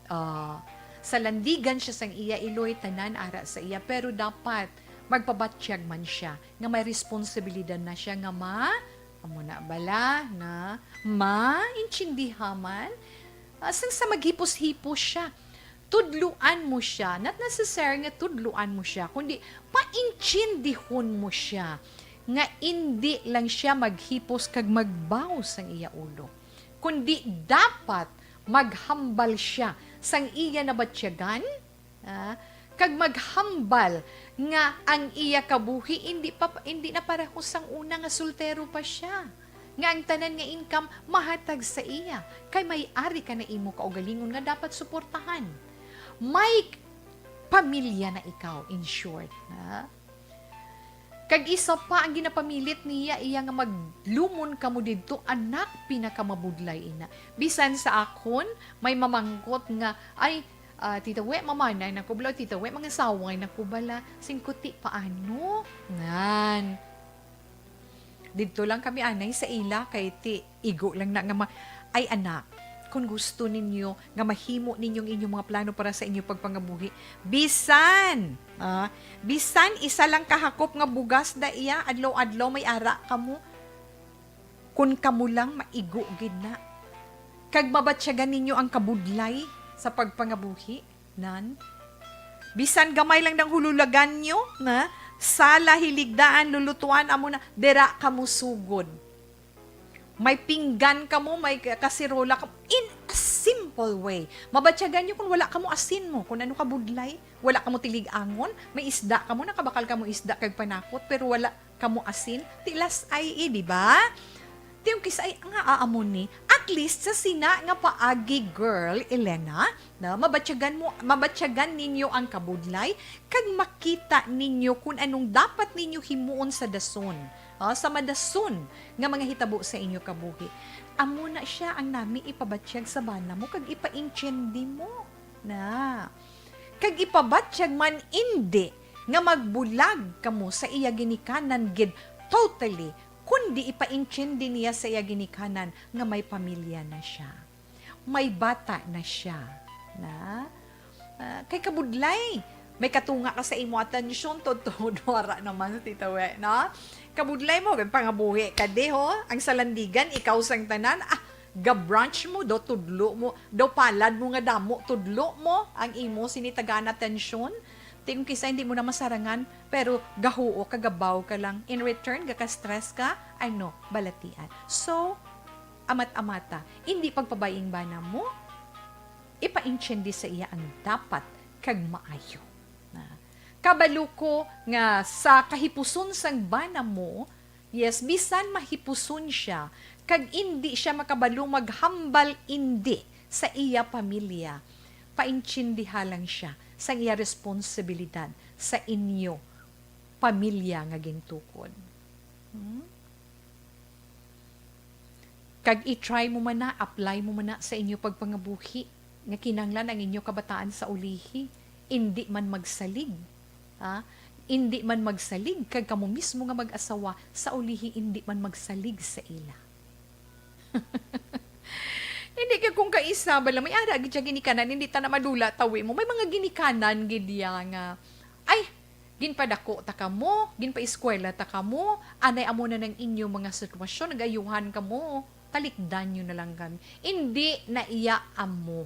Ah, sa landigan siya sang iya iloy, tanan ara sa iya, pero dapat magpabatyag man siya nga may responsibilidad na siya nga ma-, amo na bala, na maintindihan man, ah, sang sa maghipos-hipos siya. Tudluan mo siya, not necessary nga tudluan mo siya, kundi paintindihon mo siya nga indi lang siya maghipos kag magbaw sang iya ulo, kundi dapat maghambal siya sang iya nabatyagan, ah, kag maghambal nga ang iya kabuhi indi pa, indi na pareho sang una nga soltero pa siya, nga ang tanan nga income mahatag sa iya, kay may ari ka na imo kaugalingon nga dapat suportahan. May pamilya na ikaw, in short, ha? Kag isa pa ang ginapamilit niya, iya nga maglumon kamo didto, anak, pinakamabudlay ina. Bisan sa akon, may mamangkot nga, "Ay, ah, Tita We, mamanay na ko bala, Tita We, mangasaway na ko bala." Singkuti, paano? Ngan. Didto lang kami anay sa ila, kay ti igo lang na nga ma-, ay, anak, kung gusto ninyo nga mahimo ninyo ang inyong mga plano para sa inyong pagpangabuhi, bisan, ah, bisan isa lang ka hakop nga bugas da iya, adlaw-adlaw may ara kamo. Kun kamo lang maigo gid na, kag mabatyagan ninyo ang kabudlay sa pagpangabuhi, nan, bisan gamay lang nang hululagan nyo, na, sala, hiligdaan, lulutuan, amo na, dira kamo sugod. May pinggan kamo, may ka-, kasirola kamo, in a simple way. Mabatyagan nyo kung wala kamo asin mo, kung ano kabudlay, wala kamo tilig-angon, may isda kamo, nakabakal kamo isda kag panakot, pero wala kamo asin, tilas ay, eh, di ba? Ti yung kis-, ay, nga aamon ni, at At least sa sina nga paagi, girl Elena, na mabatyagan mo, mabatyagan ninyo ang kabudlay, kag makita ninyo kung anong dapat ninyo himuon sa dason, ah, sa madason nga mga hitabo sa inyo kabuhi. Amo na sia ang nami ipabatyag sa bana mo kag ipaintindi mo na. Kag ipabatyag man indi nga magbulag kamo sa iya ginikanan gid totally, kundi ipaintindi niya sa iya ginikanan nga may pamilya na sia. May bata na sia. Na? Ah, kay kabudlay, may katunga ka sa imo atensyon, totoo, wara naman, Tita We, no? Kabudlay mo, kay pangabuhi ka, di, ho? Ang salandigan, ikaw sang tanan, ah, ga-brunch mo, daw tudlo mo, daw palad mo nga damo, tudlo mo, ang imo sini tagaan atensyon. Ti kung kisa hindi mo na masarangan, pero gahuo ka, gabaw ka lang. In return, gaka-stress ka, ano, balatian. So, amat-amata, hindi pagpabay-i ang bana mo, ipaintindi sa iya ang dapat kag maayo. Na, kabalo ko nga sa kahipuson sang bana mo, yes, bisan mahipuson sia, kag indi sia makabalo maghambal indi sa iya pamilya, paintindiha lang sia sang iya responsibilidad sa inyo pamilya nga gintukod. Hmm? Kag i-try mo man na, apply mo man na sa inyo pagpangabuhi, nga kinahanglan ang inyo kabataan sa ulihi indi man magsalig. Ha? Indi man magsalig, kag kamo mismo nga mag-asawa sa ulihi indi man magsalig sa ila. Hindi ka kung kaisa, bala, may ara gid siya ginikanan, hindi ta na madula, tawi mo. May mga ginikanan gid ya nga, ay, ginpadako ta kamo, ginpaeskwela ta kamo, anay amo na nang inyo mga sitwasyon, nag-ayuhan kamo, talikdan nyo na lang kami. Hindi na iya amo.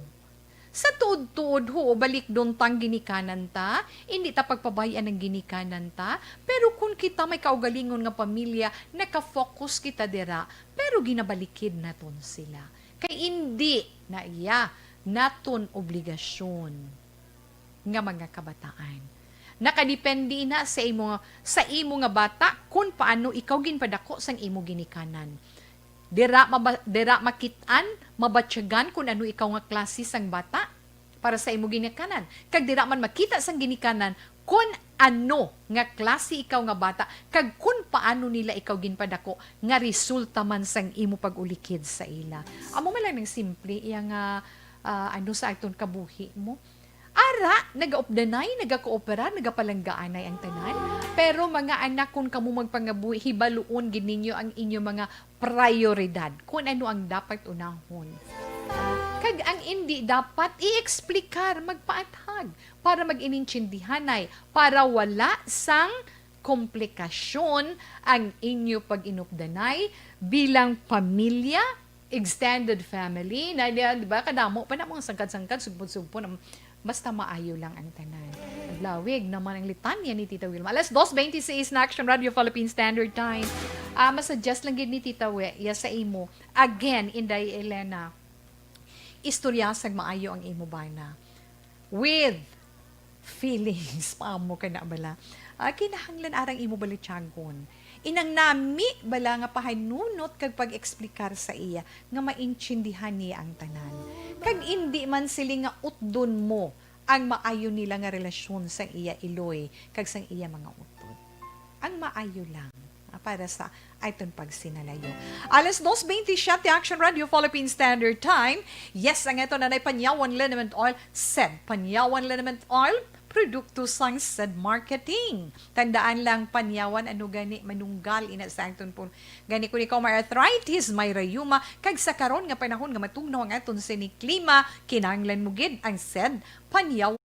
Sa tuod-tuod, huo, balikdon tang ginikanan ta, hindi ta pagpabay-an ang ginikanan ta, pero kung kita may kaugalingon nga pamilya, naka-focus kita dira, pero ginabalikid naton sila. Kay indi na iya naton obligasyon nga mga kabataan. Nakadepende na sa imo, sa imo nga bata kung paano ikaw ginpadako sang imo ginikanan. Dira maba-, dira makit-an, mabatyagan kung ano ikaw nga klase sang bata para sa imo ginikanan. Kag dira man makita sang ginikanan kung ano nga klase ikaw nga bata, kag kung paano nila ikaw ginpadako nga resulta man sang imo pag-ulikid sa ila. Amo man lang ning simple iya nga, ah, ano sa aton kabuhi mo. Ara, nagaupdanay, nagakooperar, nagapalanggaanay ang tanan. Pero mga anak, kung kamo magpangabuhi, hibaluon gid ninyo ang inyo mga prayoridad, kung ano ang dapat unahon. Kag ang indi dapat, i-eksplikar, magpaathag, para mag-inintindihanay, para wala sang komplikasyon ang inyo pag-inupdanay bilang pamilya, extended family, na, di, di ba, kadamo pa na mga sangkad-sangkad, sugpon-sugpon, ang, basta maayo lang ang tanan. Naglawig naman ang litanya ni Tita Wilma. Alas dos twenty-six na Action Radio Philippine Standard Time. Ah, masuggest lang gid ni Tita We, ya sa imo. Again, Inday Elena, istorya sang maayo ang imo bana. With feelings, paamo ka na bala. Ah, kinahanglan arang imo balityagon. Inang nami bala nga pahanunot kag pag-eksplikar sa iya nga maintindihan niya ang tanan. Kag indi man siling nga utdon mo ang maayo nila nga relasyon sang iya iloy kag sang iya mga utod. Ang maayo lang, ah, para sa aton pagsinalayo. Alas dos twenty-siyete, Action Radio Philippine Standard Time. Yes, ang aton anay Panyawan Liniment Oil, Sed Panyawan Liniment Oil, produkto sang Sed Marketing. Tandaan lang, Panyawan, ano gani, manunggal ina sa aton pun-, gani kung ikaw may arthritis, may rayuma, kag sa karon nga panahon nga matugnaw ang aton sini klima, kinahanglan mo gid ang Sed Panyawan.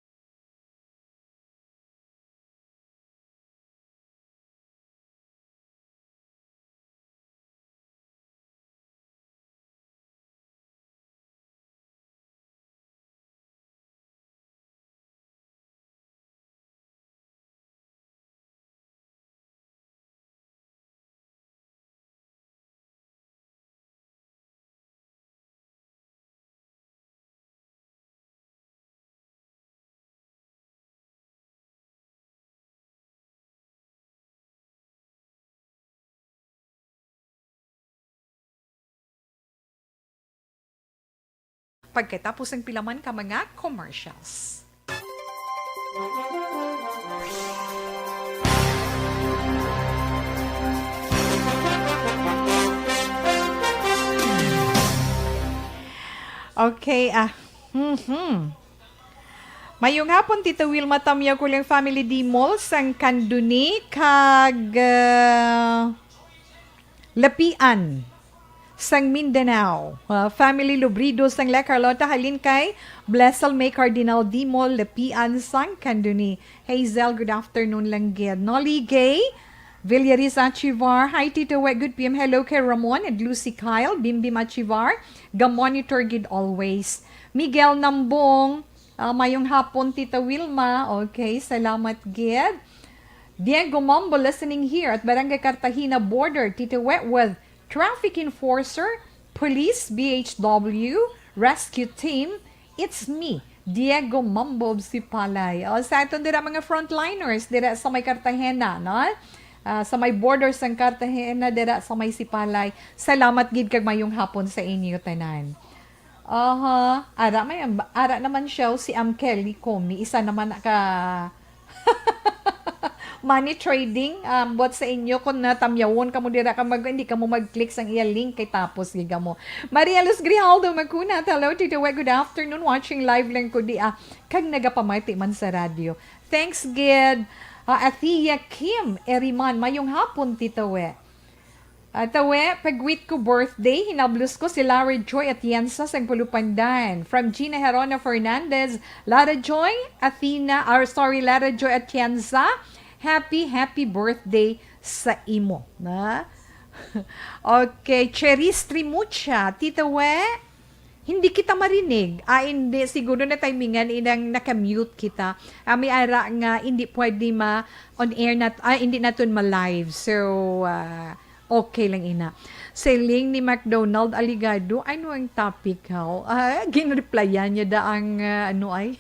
pagkatapos ng pilaman ka mga commercials. Okay, ah. Mhm. Mayong hapon, Tita Wilma, tamyaw ko lang family Dimol sang Candoni kag, ah, Lapian sang Mindanao. Ah, family Lubrido sang La Carlota, halin kay Blessel May Cardinal Dimol, Lapian sang Candoni. Hazel, good afternoon lang gid. Nolly Gay Villaris Achivar, hi Tito Wet, good P M. Hello kay Ramon and Lucy Kyle, Bimbim Achivar, ga-monitor gid always. Miguel Nambong, ah, mayong hapon, Tita Wilma. Okay, salamat gid. Diego Mambo listening here at Barangay Cartagena border, Tito Wet with traffic enforcer, police, B H W, rescue team. It's me, Diego Mambo of Sipalay. O, sa aton dira mga frontliners, dira sa may Cartagena, no? Ah, sa may borders ng Cartagena, dira sa may Sipalay. Salamat gid kag mayong hapon sa inyo tanan. Aha, ara may, ara naman siya, si Am Kelly Comi, isa naman ka money trading, um, buat sa inyo, kung natamyawon kamo dira ka mag-, hindi kamo mag-click sang iya link kay tapos giga mo. Maria Luz Grijaldo Magkunat, hello, Tito We, good afternoon. Watching live lang ko di, ah, kag nagapamati man sa radyo. Thanks, gid. Ah, Athea Kim Eriman, mayong hapon, Tito We. Ah, tawe, pag-wit ko birthday, hinablos ko si Lara Joy Atienza sang Pulupandan. From Gina Herona Fernandez, Lara Joy, Athena, or sorry, Lara Joy Atienza, happy, happy birthday sa imo, na? Okay, Cherise Trimucha, Tita We, hindi kita marinig. Ah, hindi, siguro na timingan inang naka-mute kita. Ah, may ara nga hindi pwede ma-on air nat-, ah, hindi naton ma-live. So, ah, okay lang ina. Siling ni McDonald Aligado, "Ano ang topic, haw?" Ah, ginreplyan niya da ang, ah, ano ay.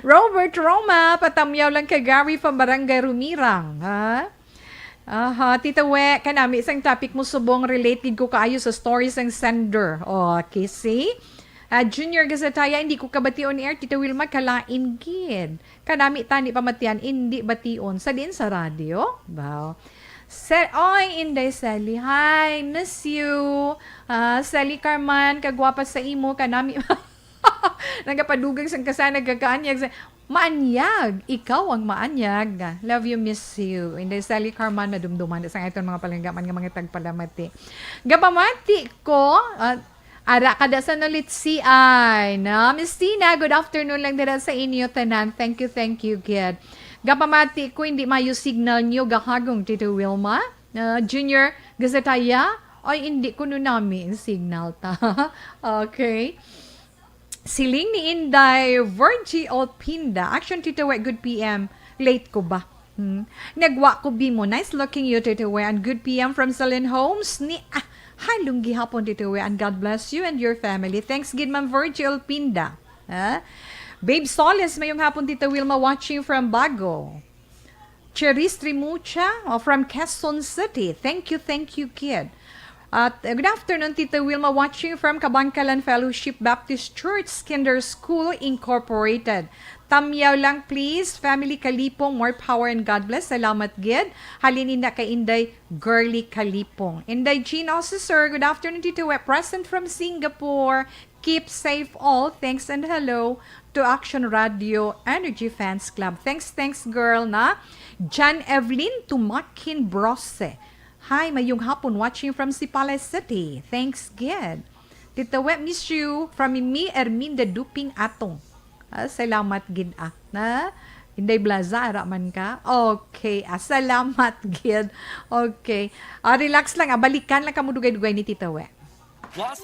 Robert Roma, patamyaw lang kay Gary from Barangay Rumirang, ha? Aha, Tita We, kanami sang topic mo subong relate gid ko kaayo sa story sang sender. Oh, okay, see? Ah, Junior Gazataya, hindi ko kabati on air, Tita Wilma, kalain gid. Kanami tani pamatian, hindi bation. Sa diin sa radyo? Wow. Se-, oy, Inday Sally. Hi, miss you. Ah, Sally Carman, kagwapa sa imo, kanami. Nagapadugang sang kasanag kakaanyag sa, maanyag, ikaw ang maanyag. Love you, miss you. Inday Sally Carman, madumduman sa aton mga palanggaman nga mga tagpalamati. Gapamati ko, ah, ara ka da sa Nolitsi ay, na? Miss Tina, good afternoon lang dira sa inyo tanan. Thank you, thank you, kid. Gapamati ko, hindi mayo signal niyo, gahagong Tito Wilma. Ah, Junior Gazataya, ay, hindi ko nunami ang signal ta. Okay. Siling ni Inday Virgie Olpinda, Action Tito We, good P M. Late ko ba? Hmm. Nagwa ko bimo. Nice looking you, Tito We. And good P M from Celine Homes. Ni, ah, halong gihapon, Tito We. And God bless you and your family. Thanks gid, Ma'am Virgie Olpinda. Ha? Babe Solis, mayong hapon, Tita Wilma, watching from Bago. Cherise Trimucha, oh, from Quezon City. Thank you, thank you, kid. At, uh, good afternoon, Tita Wilma, watching from Kabangkalan Fellowship Baptist Church, Kinder School Incorporated. Tamyaw lang, please, family Kalipong, more power and God bless. Salamat gid. Halin ina kay Inday Girly Kalipong. Inday Jean, also, sir, good afternoon, Tito We, present from Singapore. Keep safe all. Thanks and hello to Action Radio Energy Fans Club. Thanks, thanks, girl, na. Jan Evelyn Tumakin Brose. Hi, mayong hapon, watching from Sipalay City. Thanks, gid. Tita We, miss you. From me, Erminda Duping Atong. Ah, salamat gid, ah. Na? Inday Blaza, ara man ka? Okay, ah, salamat gid. Okay. Ah, relax lang, ah, balikan lang kamo dugay-dugay ni Tita We. Plus,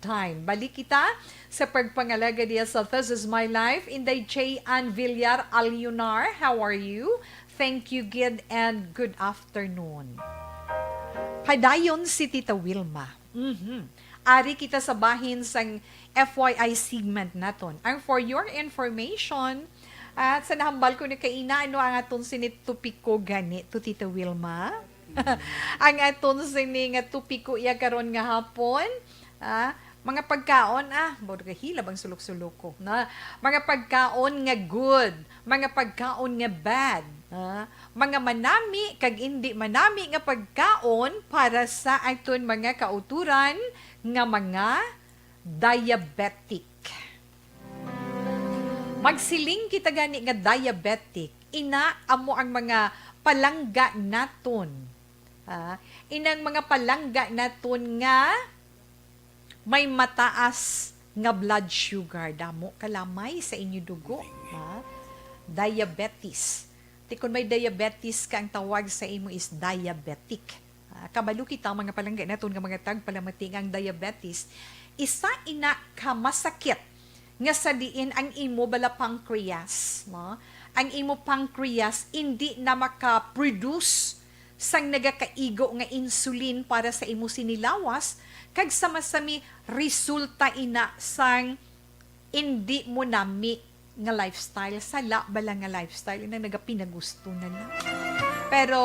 Time. Balik kita sa pagpangalaga diya sa This Is My Life. Inday J. Ann Villar Alionar, how are you? Thank you, gid, and good afternoon. Padayon si Tita Wilma. Mhm. Ari kita sa bahin sang F Y I segment naton. Ang for your information, at sa nahambal ko ni kaina, ano ang aton sini topiko gani to, Tita Wilma? Ang aton sini nga topiko iya karon nga hapon, ah, mga pagkaon, ah, baw nagahilab ang sulok-sulok ko, na mga pagkaon nga good, mga pagkaon nga bad, ah, mga manami kag indi manami nga pagkaon para sa aton mga kautoran nga mga diabetic. Magsiling kita gani nga diabetic, ina amo ang mga palangga naton. Ah, inang mga palangga naton nga may mataas nga blood sugar, damo kalamay sa inyo dugo, ha? Diabetes. Ti kun may diabetes ka, ang tawag sa imo is diabetic. Ah, kabalo kita, mga palangga naton nga mga tagpalamati, nga ang diabetes, isa ina ka masakit nga sa diin ang imo bala pancreas, no? Ang imo pancreas indi na maka-produce sang nagakaigo nga insulin para sa imo sini lawas, kag sama-sami resulta ina sang indi mo nami nga lifestyle, sala bala nga lifestyle, inang nagapinagusto na lang. Pero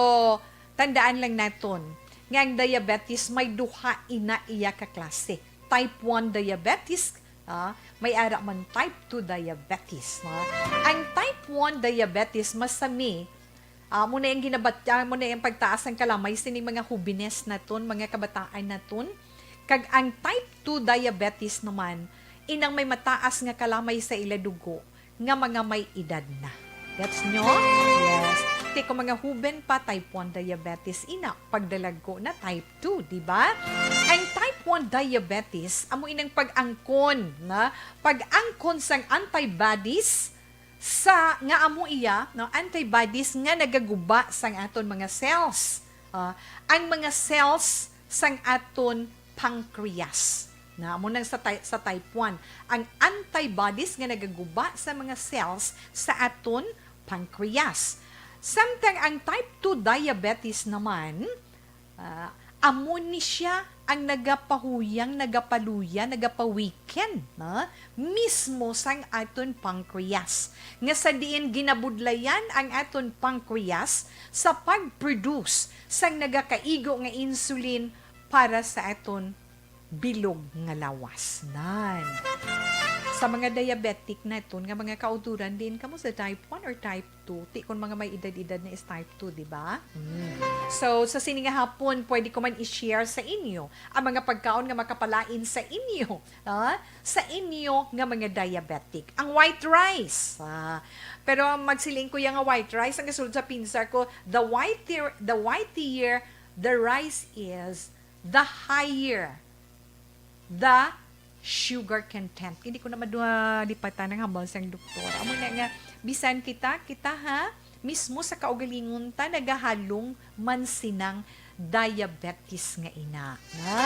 tandaan lang naton nga ang diabetes may duha ina iya ka klase. Type one diabetes, ah, may ara man type two diabetes, no? Ang type one diabetes masami, ah, amo na ang ginabat-, ah, amo na ang pagtaas ang kalamay sining mga hubines naton, mga kabataan naton. Kag ang type two diabetes naman, inang may mataas nga kalamay sa ila dugo nga mga may edad na. Gets nyo? Yes. Ti kung mga huben pa, type one diabetes, ina, pagdalagko na type two, di ba? Ang type one diabetes, amo inang pag-angkon, na pag-angkon sang antibodies sa, nga amo iya, no, antibodies nga nagaguba sang aton mga cells. Ah, ang mga cells sang aton pancreas. Na amo nang sa ty-, sa type one, ang antibodies nga nagaguba sa mga cells sa aton pancreas. Samtang ang type two diabetes naman, ah, amo ni siya ang nagapahuyang, nagapaluya, nagapawiken, na mismo sang aton pancreas. Nga sa diin ginabudlayan ang aton pancreas sa pag-produce sang nagakaigo nga insulin para sa aton bilog nga lawas. Nan. Sa mga diabetic naton nga mga kauturan, diin kamo sa type one or type two? Ti kon mga may edad-edad na is type two, di ba? Mm. So, sa sini nga hapon, pwede ko man i-share sa inyo ang mga pagkaon nga makapalain sa inyo, ah, sa inyo nga mga diabetic. Ang white rice. Ah, pero magsiling ko yang white rice, ang gasulod sa pinsar ko, the whiter, the whitier the rice is, the higher the sugar content. Hindi ko na madulipatan ang hambal sang doktor. Amo na nga, bisan kita, kita ha, mismo sa kaugalingon ta, nagahalong man sinang diabetes nga ina. Ha?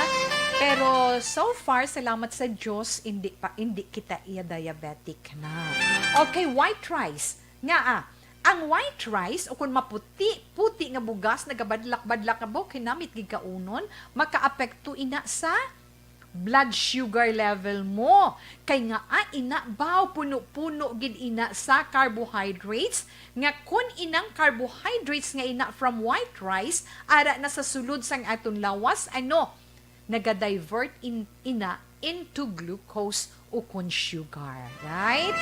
Pero so far, salamat sa Diyos, hindi pa, hindi kita iya diabetic na. Okay, white rice. Nga ah, ang white rice, o kung maputi, puti nga bugas, nagabadlak-badlak nga buhok, hinamit gid kaunon, makaapekto ina sa blood sugar level mo. Kay nga ah, ina baw, puno-puno gid ina sa carbohydrates, nga kun inang carbohydrates nga ina from white rice, ara na sa sulod sang aton lawas, ano, naga-divert in, ina into glucose o kun sugar. Right?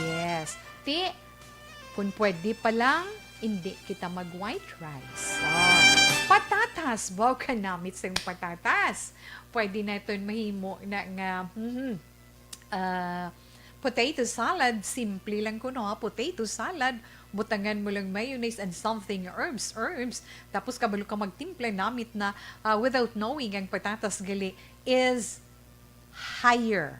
Yes. Ti, kung pwede pa lang, hindi kita mag-white rice. Ah. Patatas. Baw ka namit sa patatas. Pwede naton mahimo na nga, mhm, ah, potato salad. Simple lang kuno, ha? Potato salad. Butangan mo lang mayonnaise and something, herbs, herbs. Tapos kabalo ka magtimpla, namit na, ah, without knowing, ang patatas gali is higher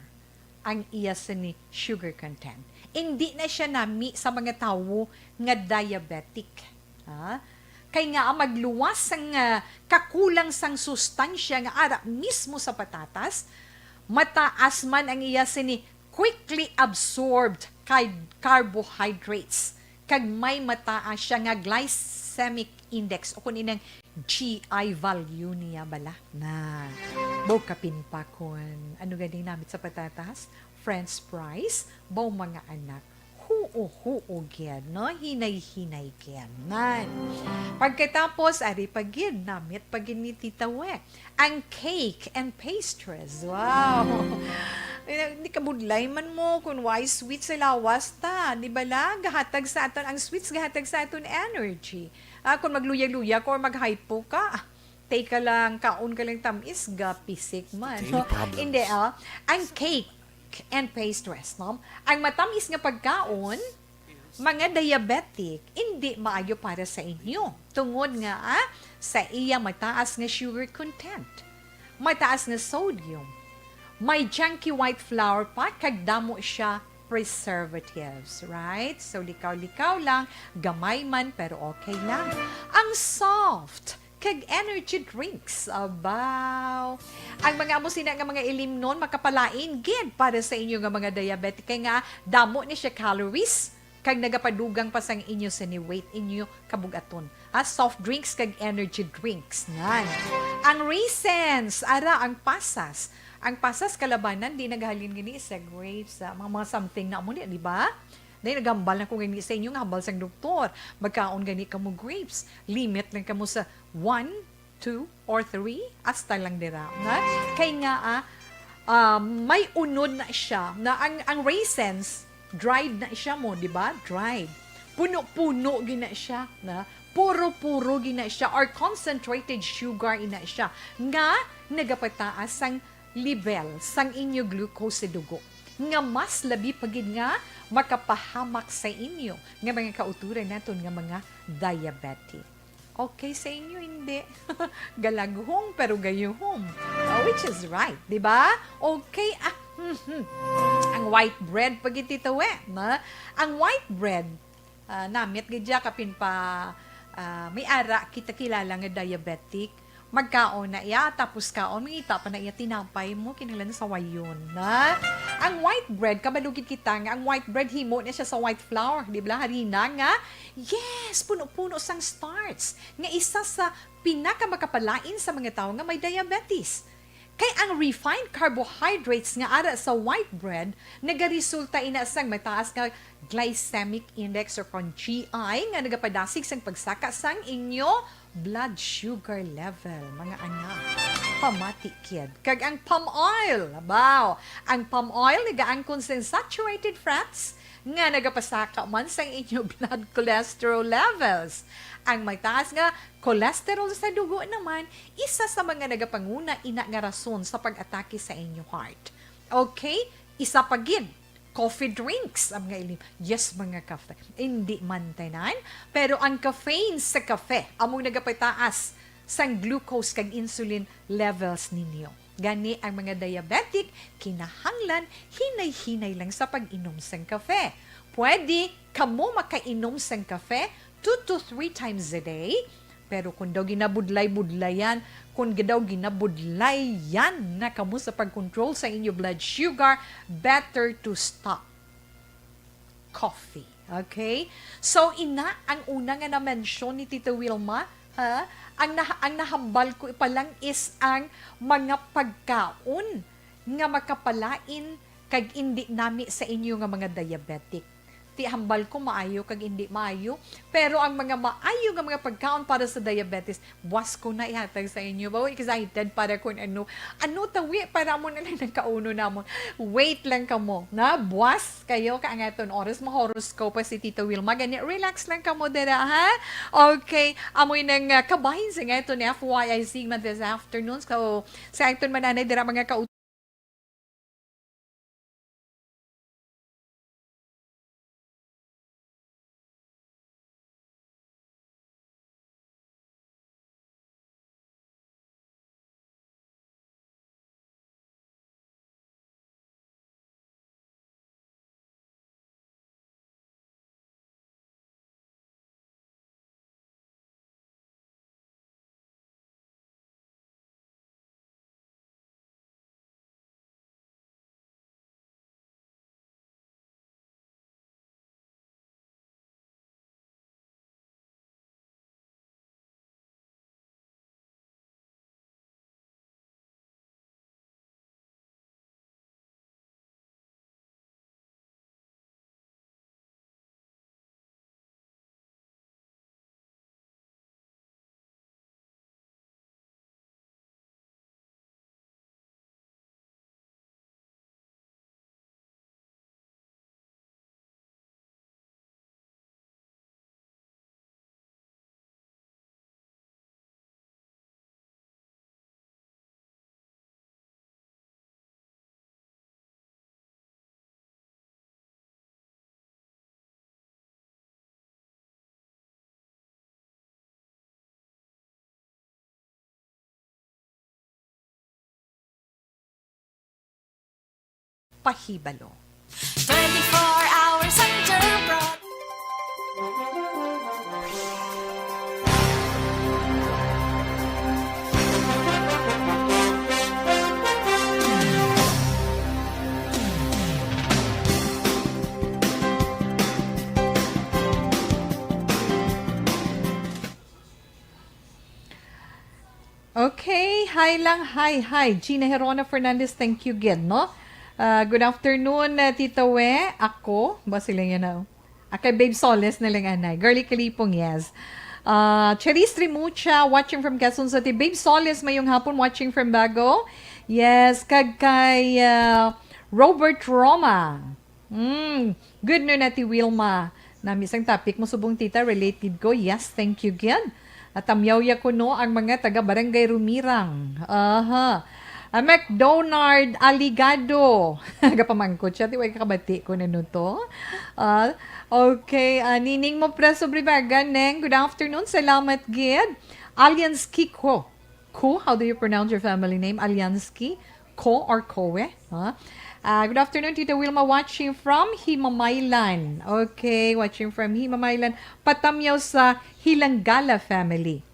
ang iya sini sugar content. Hindi na siya nami sa mga tawo nga diabetic. Ha? Kay nga ang magluwas sang, ah, kakulang sang sustansya nga ara mismo sa patatas, mataas man ang iya sini quickly absorbed kay carbohydrates, kag may mataas siya nga glycemic index, o kun inang G I value niya bala. Na, baw kapin pa kun ano gani namit sa patatas, French fries, baw mga anak. Huo-huo gid, no? Hinay-hinay gid. Nan. Pagkatapos, ari pa gid, namit pa gid ni Tita We. Ang cake and pastries. Wow! Hindi ka budlay man mo kung why sweets sa lawas ta. Di ba la? Gahatag sa aton, ang sweets gahatag sa aton energy. Ah, kung magluya-luya ko or mag-hypo ka, ah, take ka lang, kaon ka lang tamis, gapisik man. Any problem? Hindi, ah. Ang cake and pastries, no? Ang matamis nga pagkaon, mga diabetic, hindi maayo para sa inyo. Tungod nga, ah, sa iya mataas nga sugar content, mataas nga sodium, may junky white flour pa, kag damo siya preservatives, right? So, likaw-likaw lang, gamay man, pero okay lang. Ang soft, kag energy drinks. Abaw. Ang mga amo sina nga mga ilimnon makapalain gid para sa inyo nga mga diabetic, kay nga damo ni siya calories, kag nagapadugang pa sang inyo sini weight, inyo kabug-aton. Ah, soft drinks kag energy drinks. Nan. Ang raisins, ara, ang pasas. Ang pasas kalabanan, di naghalin gini sa grapes, sa mga, mga something na amo ni, di ba? Dahil naghambal na ko gani sa inyo nga hambal sang doktor. Magkaon gani kamo grapes. Limit lang kamo sa one, two, or three. Hasta lang dira. Na? Kay nga, ah, ah, may unod na siya. Na ang, ang raisins, dried na siya mo, di ba? Dried. Puno-puno gina siya. Na? Puro-puro gina siya. Or concentrated sugar ina siya. Nga nagapataas sang level sang inyo glucose sa dugo, nga mas labi pa gid nga makapahamak sa inyo nga mga kautoran naton nga mga diabetic. Okay sa inyo, hindi? Galaghong pero gayuhom. Ah, which is right, di ba? Okay, ah, mhm. Ang white bread pa gid, Tita We, na? Ang white bread, ah, namit gid ya, kapin pa, ah, may ara kita kilala nga diabetic. Magkaon na iya, tapos kaon, mangita pa na iya tinapay mo, kinahanglan sawayon na. Ang white bread, kabalo gid kita nga ang white bread himo na siya sa white flour, di ba? Harina nga, yes, puno-puno sang starch, nga isa sa pinakamakapahamak sa mga tawo nga may diabetes. Kay ang refined carbohydrates nga ara sa white bread nagaresulta ina sang mataas nga glycemic index or kon G I nga nagapadasig sang pagsaka sang inyo blood sugar level, mga anak. Pamati, kid. Kag ang palm oil, abaw, ang palm oil nagaangkon sang saturated fats nga nagapasaka man sang inyo blood cholesterol levels. Ang mataas nga cholesterol sa dugo naman, isa sa mga nagapanguna ina nga rason sa pag-atake sa inyo heart. Okay? Isa pa gid, coffee drinks ang mga ilim. Yes, mga kafe. Hindi man tanan, pero ang caffeine sa kafe amo nagapataas sang glucose kag insulin levels ninyo. Gani ang mga diabetic kinahanglan hinay-hinay lang sa pag-inom sang kafe. Pwede kamo makainom sang kafe two to three times a day, pero kung daw ginabudlay-budlayan, kung daw ginabudlayan na kamo sa pag-control sa inyo blood sugar, better to stop coffee. Okay? So, ina ang una nga na-mention ni Tita Wilma, ha? Ang nah-, ang nahambal ko pa lang is ang mga pagkaon nga makapalain kag indi nami sa inyo nga mga diabetic. Ti hambal ko maayo kag indi maayo, pero ang mga maayo nga mga pagkaon para sa diabetes, buas ko na ihatag sa inyo. Bawo excited para kun ano, ano tawi para mo na lang nagkauno namon. Wait lang kamo, na buas kayo ka ang aton oras, ma-horoscope pa si Tito Wilma. Gani, relax lang kamo dira, ha? Okay, amoy nang, ah, kabahin sa nga aton F Y I segment this afternoon. So, sa aton mananay dira, mga ka pahibalo. Twenty-four hours enterprise. Okay, hi lang, hi, hi. Gina Herona Fernandez, thank you gid, no? Ah, good afternoon, ah, Tita We. Ako, ba sila yan, ah? Ah, kay Babe Soles na lang, anay. Girly Kalipong, yes. Ah, Cherise Trimucha, watching from Quezon City. Babe Soles, mayong hapon, watching from Bago. Yes, kag kay, ah, Robert Roma. Mm, good noon, Ate Wilma. Nami sang topic mo subong, tita, related ko. Yes, thank you gid. At tamyaw ya kuno ang mga taga Barangay Rumirang. Aha. Ah, McDonald Aligado. Gapamangkot siya, di way kakabati ko na to. Ah, okay, ah, Nining mo Preso Bribaga, Neng, good afternoon. Salamat gid. Alianski ko. Ko, how do you pronounce your family name? Alianski? Ko or Koe? Huh? Ah, good afternoon, Tita Wilma, watching from Himamaylan. Okay, watching from Himamaylan. Patamyaw sa Hilanggala family.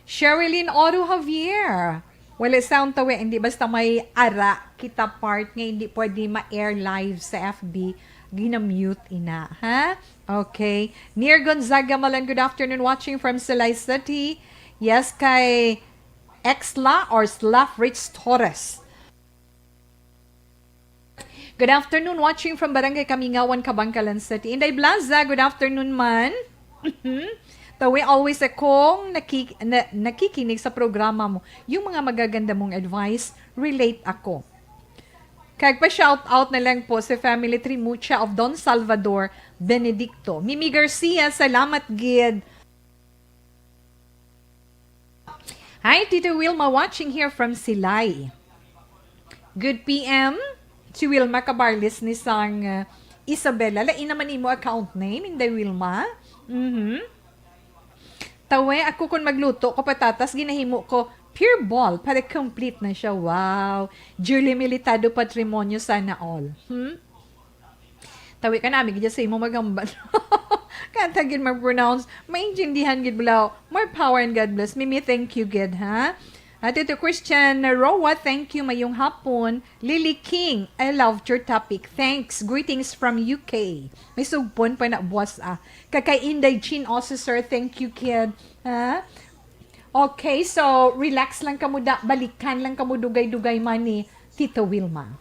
Sherilyn Oro Javier. Wala sound to, eh. Hindi basta may ara kita part nga hindi pwede ma-air live sa F B. Ginamute ina, ha? Okay. Nir Gonzaga Malan, good afternoon. Watching from Silay City. Yes, kay Exla or Sla Fritz Torres. Good afternoon, watching from Barangay Kamingawan, Kabankalan City. Inday Blaza, good afternoon man. Tawi, always akong nakik-, na, nakikinig sa programa mo. Yung mga magaganda mong advice, relate ako. Kag pa-shout out na lang po sa family Trimucha of Don Salvador Benedicto. Mimi Garcia, salamat gid. Hi, Tita Wilma, watching here from Silay. Good P M. Si Wilma Cabarles ni sang, uh, Isabela. Lain naman imo account name, Inday Wilma. Mhm. Tawe, ako kun magluto ko patatas, ginahimo ko pure ball para complete na siya. Wow. Julie Militado Patrimonio, sana all. Hmm? Tawi ka namin, gid sa imo maghambal. Kanta gid mag-pronounce. Maintindihan gid bala. More power and God bless. Mimi, thank you gid, ha? Ate to Christian Roa, thank you. Mayong hapon. Lily King, I loved your topic. Thanks. Greetings from U K. May sugpon pa na buwas, ah. Kag kay Inday Chin also, sir. Thank you, kid. Ha? Okay, so relax lang kamo da. Balikan lang kamo dugay-dugay man ni Tita Wilma.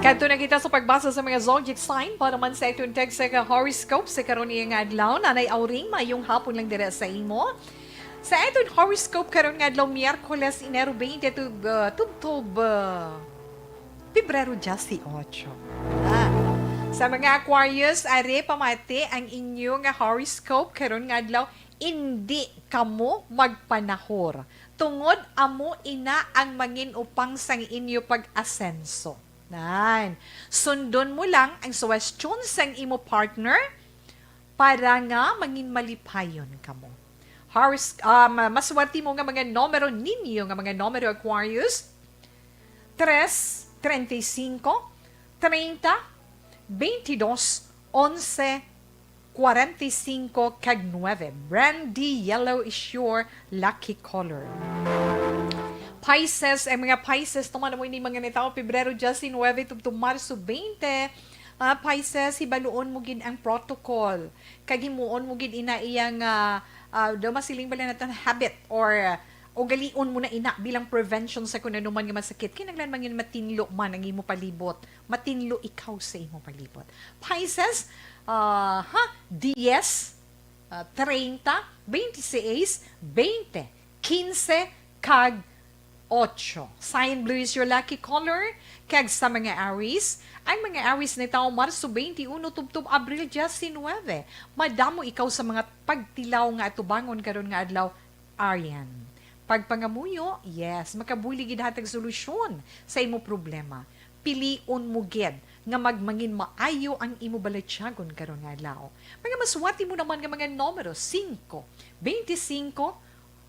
Adto na kita sa pagbasa sa mga zodiac sign para man sa aton tagsa ka horoscope sa karon nga adlaw. Nanay Auring, mayong hapon lang dira sa imo. Sa aton horoscope karon nga adlaw, Miyerkules, Enero twenty tub-, ah, tubtob, ah, Pebrero diyesotso. Ah. Sa mga Aquarius, ari pamati ang inyo nga horoscope karon nga adlaw, indi kamo magpanahor, tungod amo ina ang mangin-upang sang inyo pag-asenso. Nan, sundon mo lang ang suwestyon sang imo partner para nga mangin malipayon kamo. Horus-, ah, ma-, maswerte mo nga mga numero ninyo nga mga numero, Aquarius, tres, treinta y cinco, treinta, veintidós, onse, cuarenta y cinco, kag nuebe. Brandy yellow is your lucky color. Pisces, ang mga Pisces, tuman mo ini mga nitawo, Pebrero diyesnuebe tubtob Marso twenty. Ah, Pisces, hibaluon mo gid ang protocol. Kag himuon mo gid ina iyang, ah, ah, daw masiling bala naton habit or, ah, ugalion mo na ina bilang prevention sa kun ano man nga masakit. Kinahanglan man yun matinlo man ang imo palibot. Matinlo ikaw sa imo palibot. Pisces, ah, ha, diyes, ah, treinta, veintiséis, veinte, quince, kag ocho. Cyan blue is your lucky color. Kag sa mga Aries, ang mga Aries nitawo Marso twenty-one tubtob Abril diyesnuebe. Madamo ikaw sa mga pagtilaw nga atubangon karon nga adlaw, Arian. Pagpangamuyo, yes, makabulig gid hatag solusyon sa imo problema. Pilion mo gid nga magmangin maayo ang imo balatyagon karon nga adlaw. Mga maswerte mo naman nga mga numero, singko, veinticinco,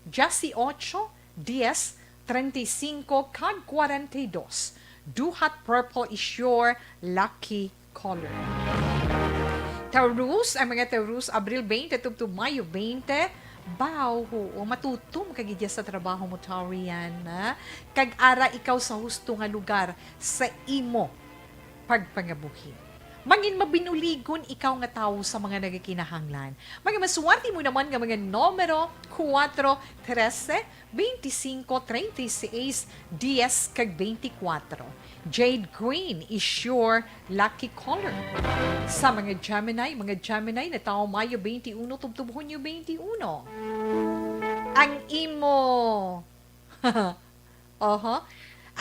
dieciocho, diez, treinta y cinco, kag cuarenta y dos. Duhat purple is your lucky color. Taurus, ang mga Taurus, Abril twenty tubtob Mayo twenty. Baw, oo, matutom ka gid sa trabaho mo, Taurian, ha? Kag ara ikaw sa husto nga lugar sa imo pagpangabuhi. Mangin mabinuligon ikaw nga tawo sa mga nagakinahanglan. Mga maswerte mo naman nga mga numero, kuwatro, trese, veinticinco, treinta y seis, diez, kag veinticuatro. Jade Green is your lucky color. Sa mga Gemini, mga Gemini natawo Mayo twenty-one tubtob Hunyo twenty-one. Ang imo Oho.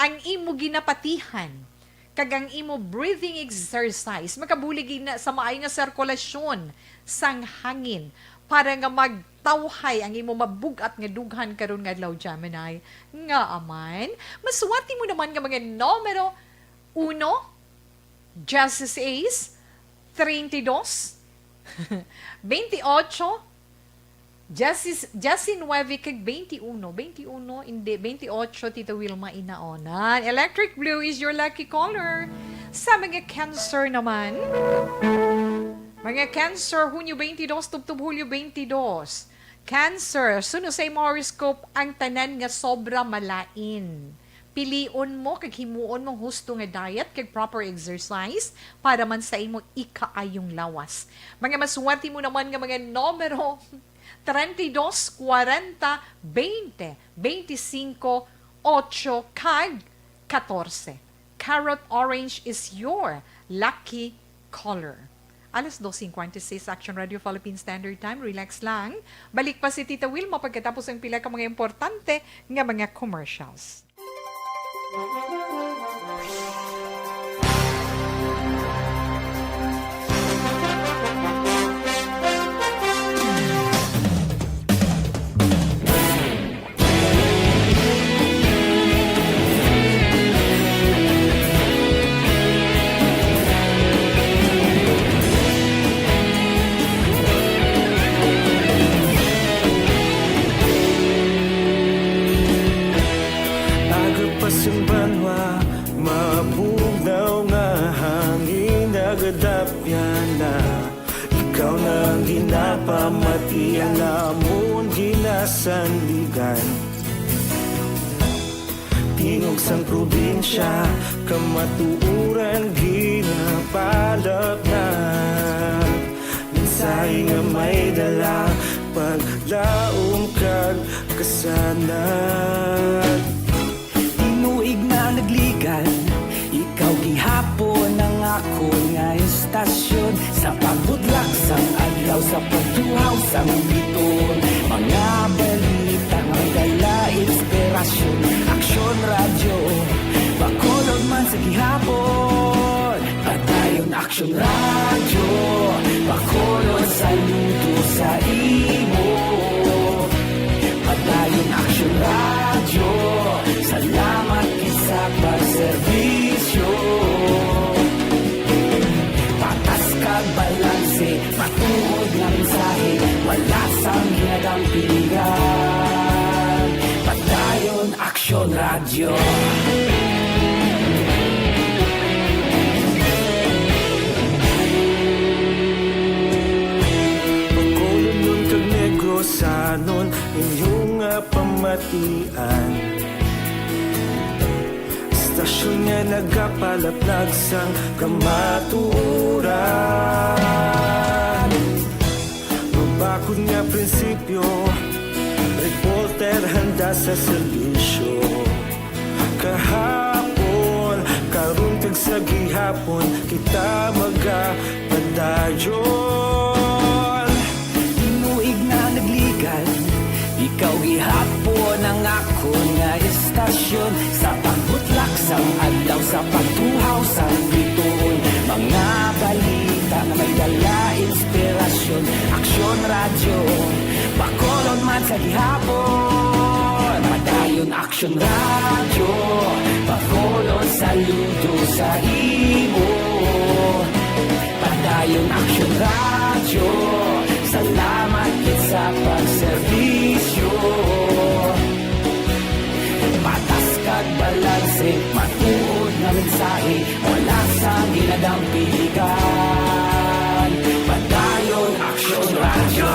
Ang imo ginapatihan kag ang imo breathing exercise makabulig gid na sa maayo nga sirkulasyon sang hangin para nga magtawhay ang imo mabug-at nga dughan karon nga adlaw, Gemini. Ngaa man, maswerte mo naman nga mga numero uno, dieciséis, treinta y dos, veintiocho, Diyes-, diecinuebe kag veintiuno. Veintiuno, hindi, veintiocho, Tita Wilma, inaonan. Electric blue is your lucky color. Sa mga Cancer naman, mga Cancer, Hunyo twenty-two, tubtob Hulyo twenty-two. Cancer, suno sa imo horoscope, ang tanan nga sobra malain. Pilion mo kag himuon mong husto nga diet kag proper exercise para man sa imo ikaayong lawas. Mga maswerte mo naman nga mga numero, treinta y dos, cuarenta, veinte, veinticinco, ocho, kag catorce. Carrot orange is your lucky color. Alas dos cincuenta y seis, Action Radio Philippine Standard Time. Relax lang. Balik pa si Tita Wilma pagkatapos ang pila ka mga importante nga mga commercials. Aga pa sang banwa, mabugnaw nga hangin nagadapyan na. Ikaw na ang ginapamati, ang amon ginasandigan. Tingog sang probinsya, kamatuoran ginapalapnag. Mensahe nga may dala, paglaom kag kasanag. Tinuig na nagligad, ikaw gihapon Tasyon sa pagbudlak sang adlaw, sa pagtuhaw sang biton. Mga balita nga may dala inspirasyon. Aksyon Radyo, Bacolod man sa gihapon. Padayon Aksyon Radyo, Bacolod saludo sa imo. Padayon Aksyon Radyo, salamat gid sa pagserbisyo. Patas kag balanse, matuod nga mensahe, wala sang ginadampigan. Padayon Aksyon Radyo. Bacolodnon kag Negrosanon, inyo nga pamatian. Istasyon nga nagapalaplag sang kamatuoran. Mabakod nga prinsipyo, reporter handa sa serbisyo. Kahapon, karon, kag sa gihapon, kita magapadayon. Tinuig nga nagligan, ikaw gihapon ang akon nga istasyon. Sa pagbutlak sang adlaw, sa pagtuhaw sang bituon, mga balita nga may dala inspirasyon. Aksyon Radyo, Bacolod man sa gihapon. Padayon Aksyon Radyo, Bacolod saludo sa imo. Padayon Aksyon Radyo, salamat gid sa pagserbisyo. Patas kag balanse, matuod nga mensahe, wala sang ginadampigan. Padayon Aksyon Radyo.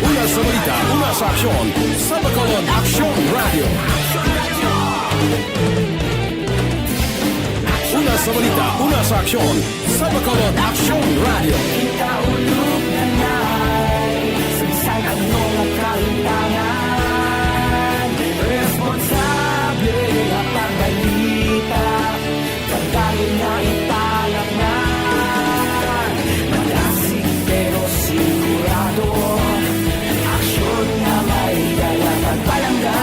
Una sa balita, una sa aksyon, sa Bacolod Aksyon Radyo. Una sa balita, una sa aksyon, sa Bacolod Aksyon Radyo. Kita ulog na nay, sa bisan ano nga kahintangan, responsable nga pagbalita. Pagkain nga ipalatnan, madasig pero sigurado. Aksyon nga may dala pagpalangga.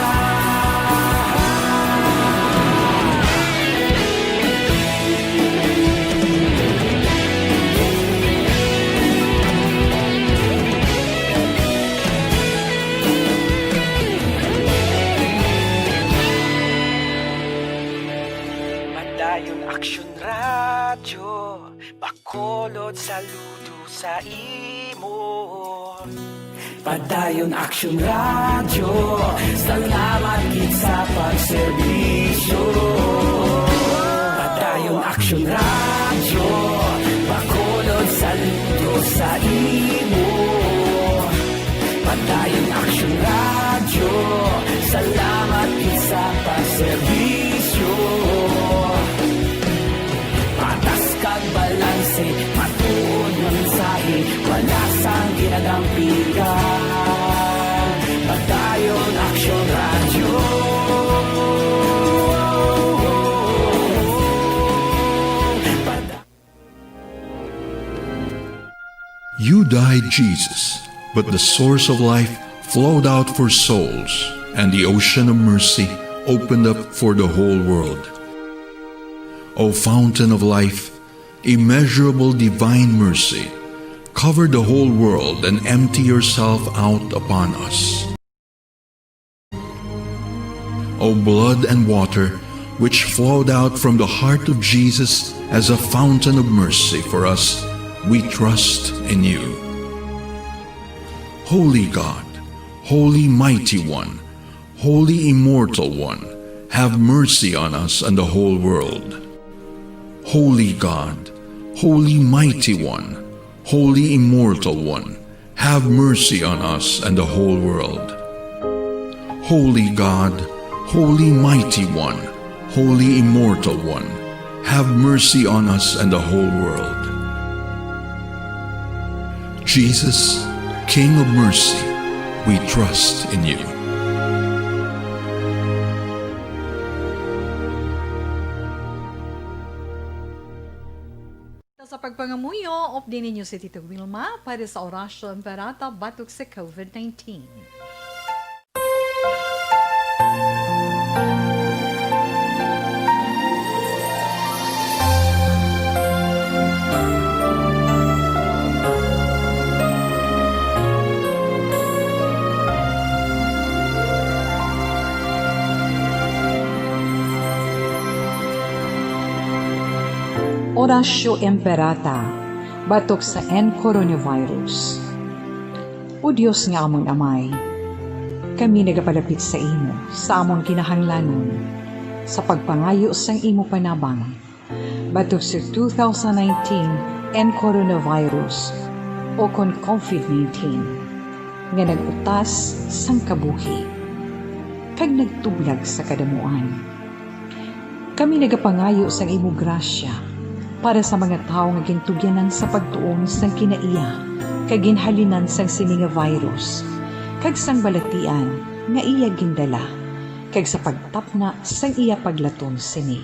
Padayon Aksyon Radyo, Bacolod saludo sa imo. Padayon Aksyon Radyo, salamat gid sa pagserbisyo. Padayon Aksyon Radyo, Bacolod saludo sa imo. Padayon Aksyon Radyo, salamat gid sa pagserbisyo. Patas kag balanse, matuod nga mensahe, wala sang ginadampigan. Padayon Aksyon Radyo. You died, Jesus, but the source of life flowed out for souls, and the ocean of mercy opened up for the whole world. O fountain of life, immeasurable divine mercy, cover the whole world and empty yourself out upon us. O blood and water, which flowed out from the heart of Jesus as a fountain of mercy for us, we trust in you. Holy God, Holy Mighty One, Holy Immortal One, have mercy on us and the whole world. Holy God, Holy Mighty One, Holy Immortal One, have mercy on us and the whole world. Holy God, Holy Mighty One, Holy Immortal One, have mercy on us and the whole world. Jesus, King of mercy, we trust in you. Pagpangamuyo, update ninyo si Tito Wilma para sa Orasyo Amparata batok sa COVID nineteen. Orasyo Imperata batok sa N coronavirus. O Dios nga amon Amay, kami nagapalapit sa imo sa amon kinahanglanon sa pagpangayo sang imo panabang batok sa two thousand nineteen N coronavirus, o kon COVID nineteen, nga nag-utas sang kabuhi kag nagtublag sa kadamuan. Kami nagapangayo sang imo grasya para sa mga tawo nga gintugyanan sa pagtuon sang kinaiya kag ginhalinan sang sini nga virus, kag sang balatian nga iya gindala, kag sa pagtapna sang iya paglaton sini.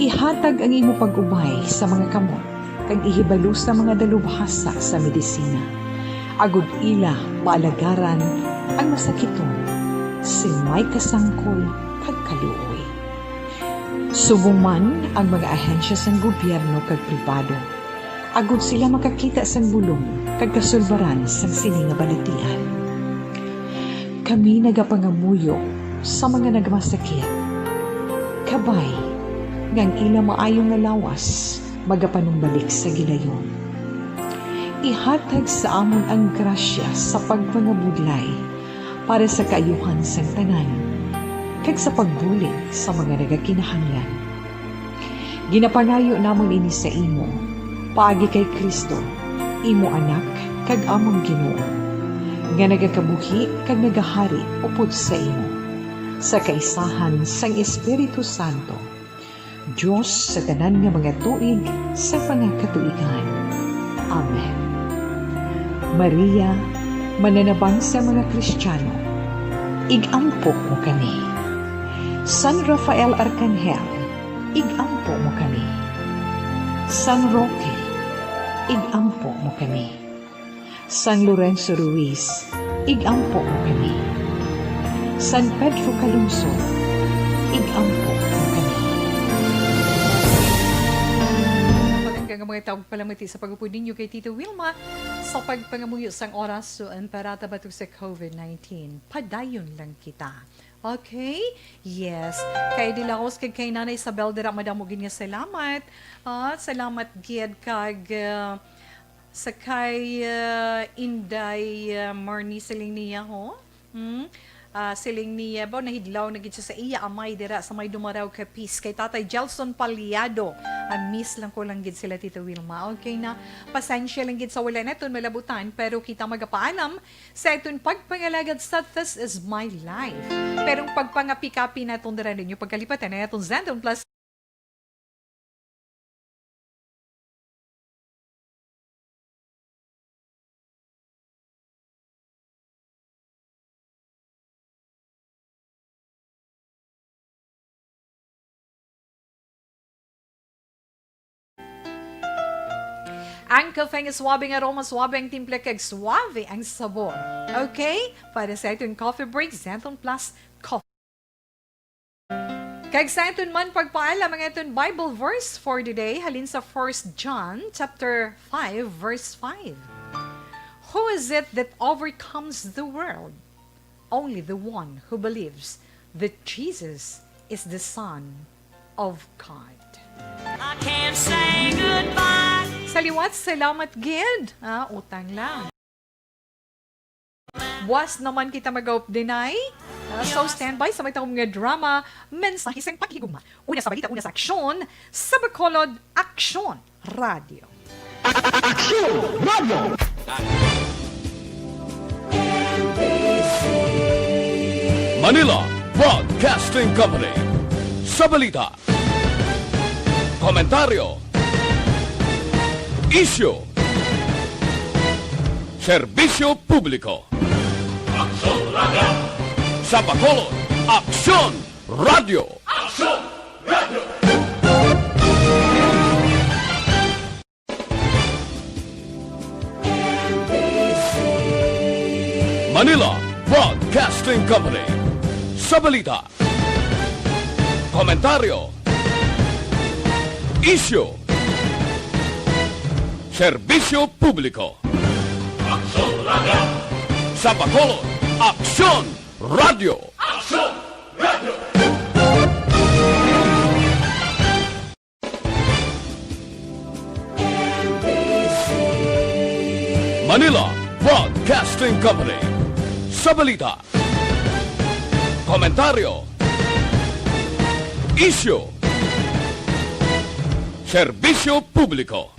Ihatag ang imo pag-ubay sa mga kamot kag ihibalo sa mga dalubhasa sa medisina, agod ila maalagaran ang masakiton sing may kasangkol kag kaluoy. Subong man ang mga ahensya sang gobyerno kag pribado, agod sila makakita sang bulong kag kasulbaran sang sini nga balatian. Kami nagapangamuyo sa mga nagmasakit, kabay nga ang ila maayo nga lawas magapanumbalik sa gilayon. Ihatag sa amon ang grasya sa pagpangabudlay para sa kaayuhan sang tanan, kag sa pagbulig sa mga nagakinahanglan. Ginapangayo namon ini sa imo, paagi kay Cristo, imo Anak kag amon Ginoo, nga nagakabuhi kag nagahari upod sa imo, sa kaisahan sang Espiritu Santo, Dios sa tanan nga mga tuig sa mga katuigan. Amen. Maria, mananabang sa mga Kristiyano, ig-ampo mo kami. San Rafael Arkanghel, ig-ampo mo kami. San Roque, ig-ampo mo kami. San Lorenzo Ruiz, ig-ampo mo kami. San Pedro Calungsod, ig-ampo mo kami. Palangga nga mga tawo, palamati sa pag-upod ninyo kay Tito Wilma sa pagpangamuyo sang Orasyo Imperata batok sa COVID nineteen. Padayon lang kita. Okay? Yes. Kay Dilahos kag kay Nanay Isabel dira, madamo gid nga salamat. Ah, salamat gid kag, ah, sa kay, ah, Inday, ah, Marnie, siling niya, ho? Hmm? Ah, siling niya, ba, nahidlaw na gid siya sa iya amay dira sa may Dumaraw, Capiz. Kay Tatay Gelson Paliado, ah, miss lang ko lang gid sila, Tito Wilma. Okay na, pasensya lang gid sa wala naton malabutan, pero kita magapaalam sa aton pagpangalagad sa This Is My Life. Pero ang pagpangapi-kapi naton dira ninyo, pagkalipatan na naton Zandon Plus. Ang kafe nga suabe nga aroma, suabe ang timpla, kag suabe ang sabor. Okay? Para sa aton coffee break, Xanthone Plus Coffee. Kag sa aton man pagpaalam, ang aton Bible verse for the day, halin sa First John chapter five, verse five. Who is it that overcomes the world? Only the one who believes that Jesus is the Son of God. I can't say goodbye. Sa liwat, salamat gid. Ah, utang lang. Buwas naman kita mag-updinay. Ah, so, standby sa may taong nga drama, mensahe sang paghigugma. Una sa balita, una sa aksyon, sa Bacolod Aksyon Radio. Aksyon Radio. Manila Broadcasting Company. Sa balita, komentaryo, isyu, serbisyo publiko. Aksyon Radio. Sa Bacolod, Aksyon Radio. Aksyon Radio. Manila Broadcasting Company. Sa balita, komentaryo, isyu, serbisyo publiko. Aksyon Radio! Sa Bacolod, Aksyon Radio! Aksyon Radio! Manila Broadcasting Company. Sa balita, komentaryo, isyu, serbisyo publiko.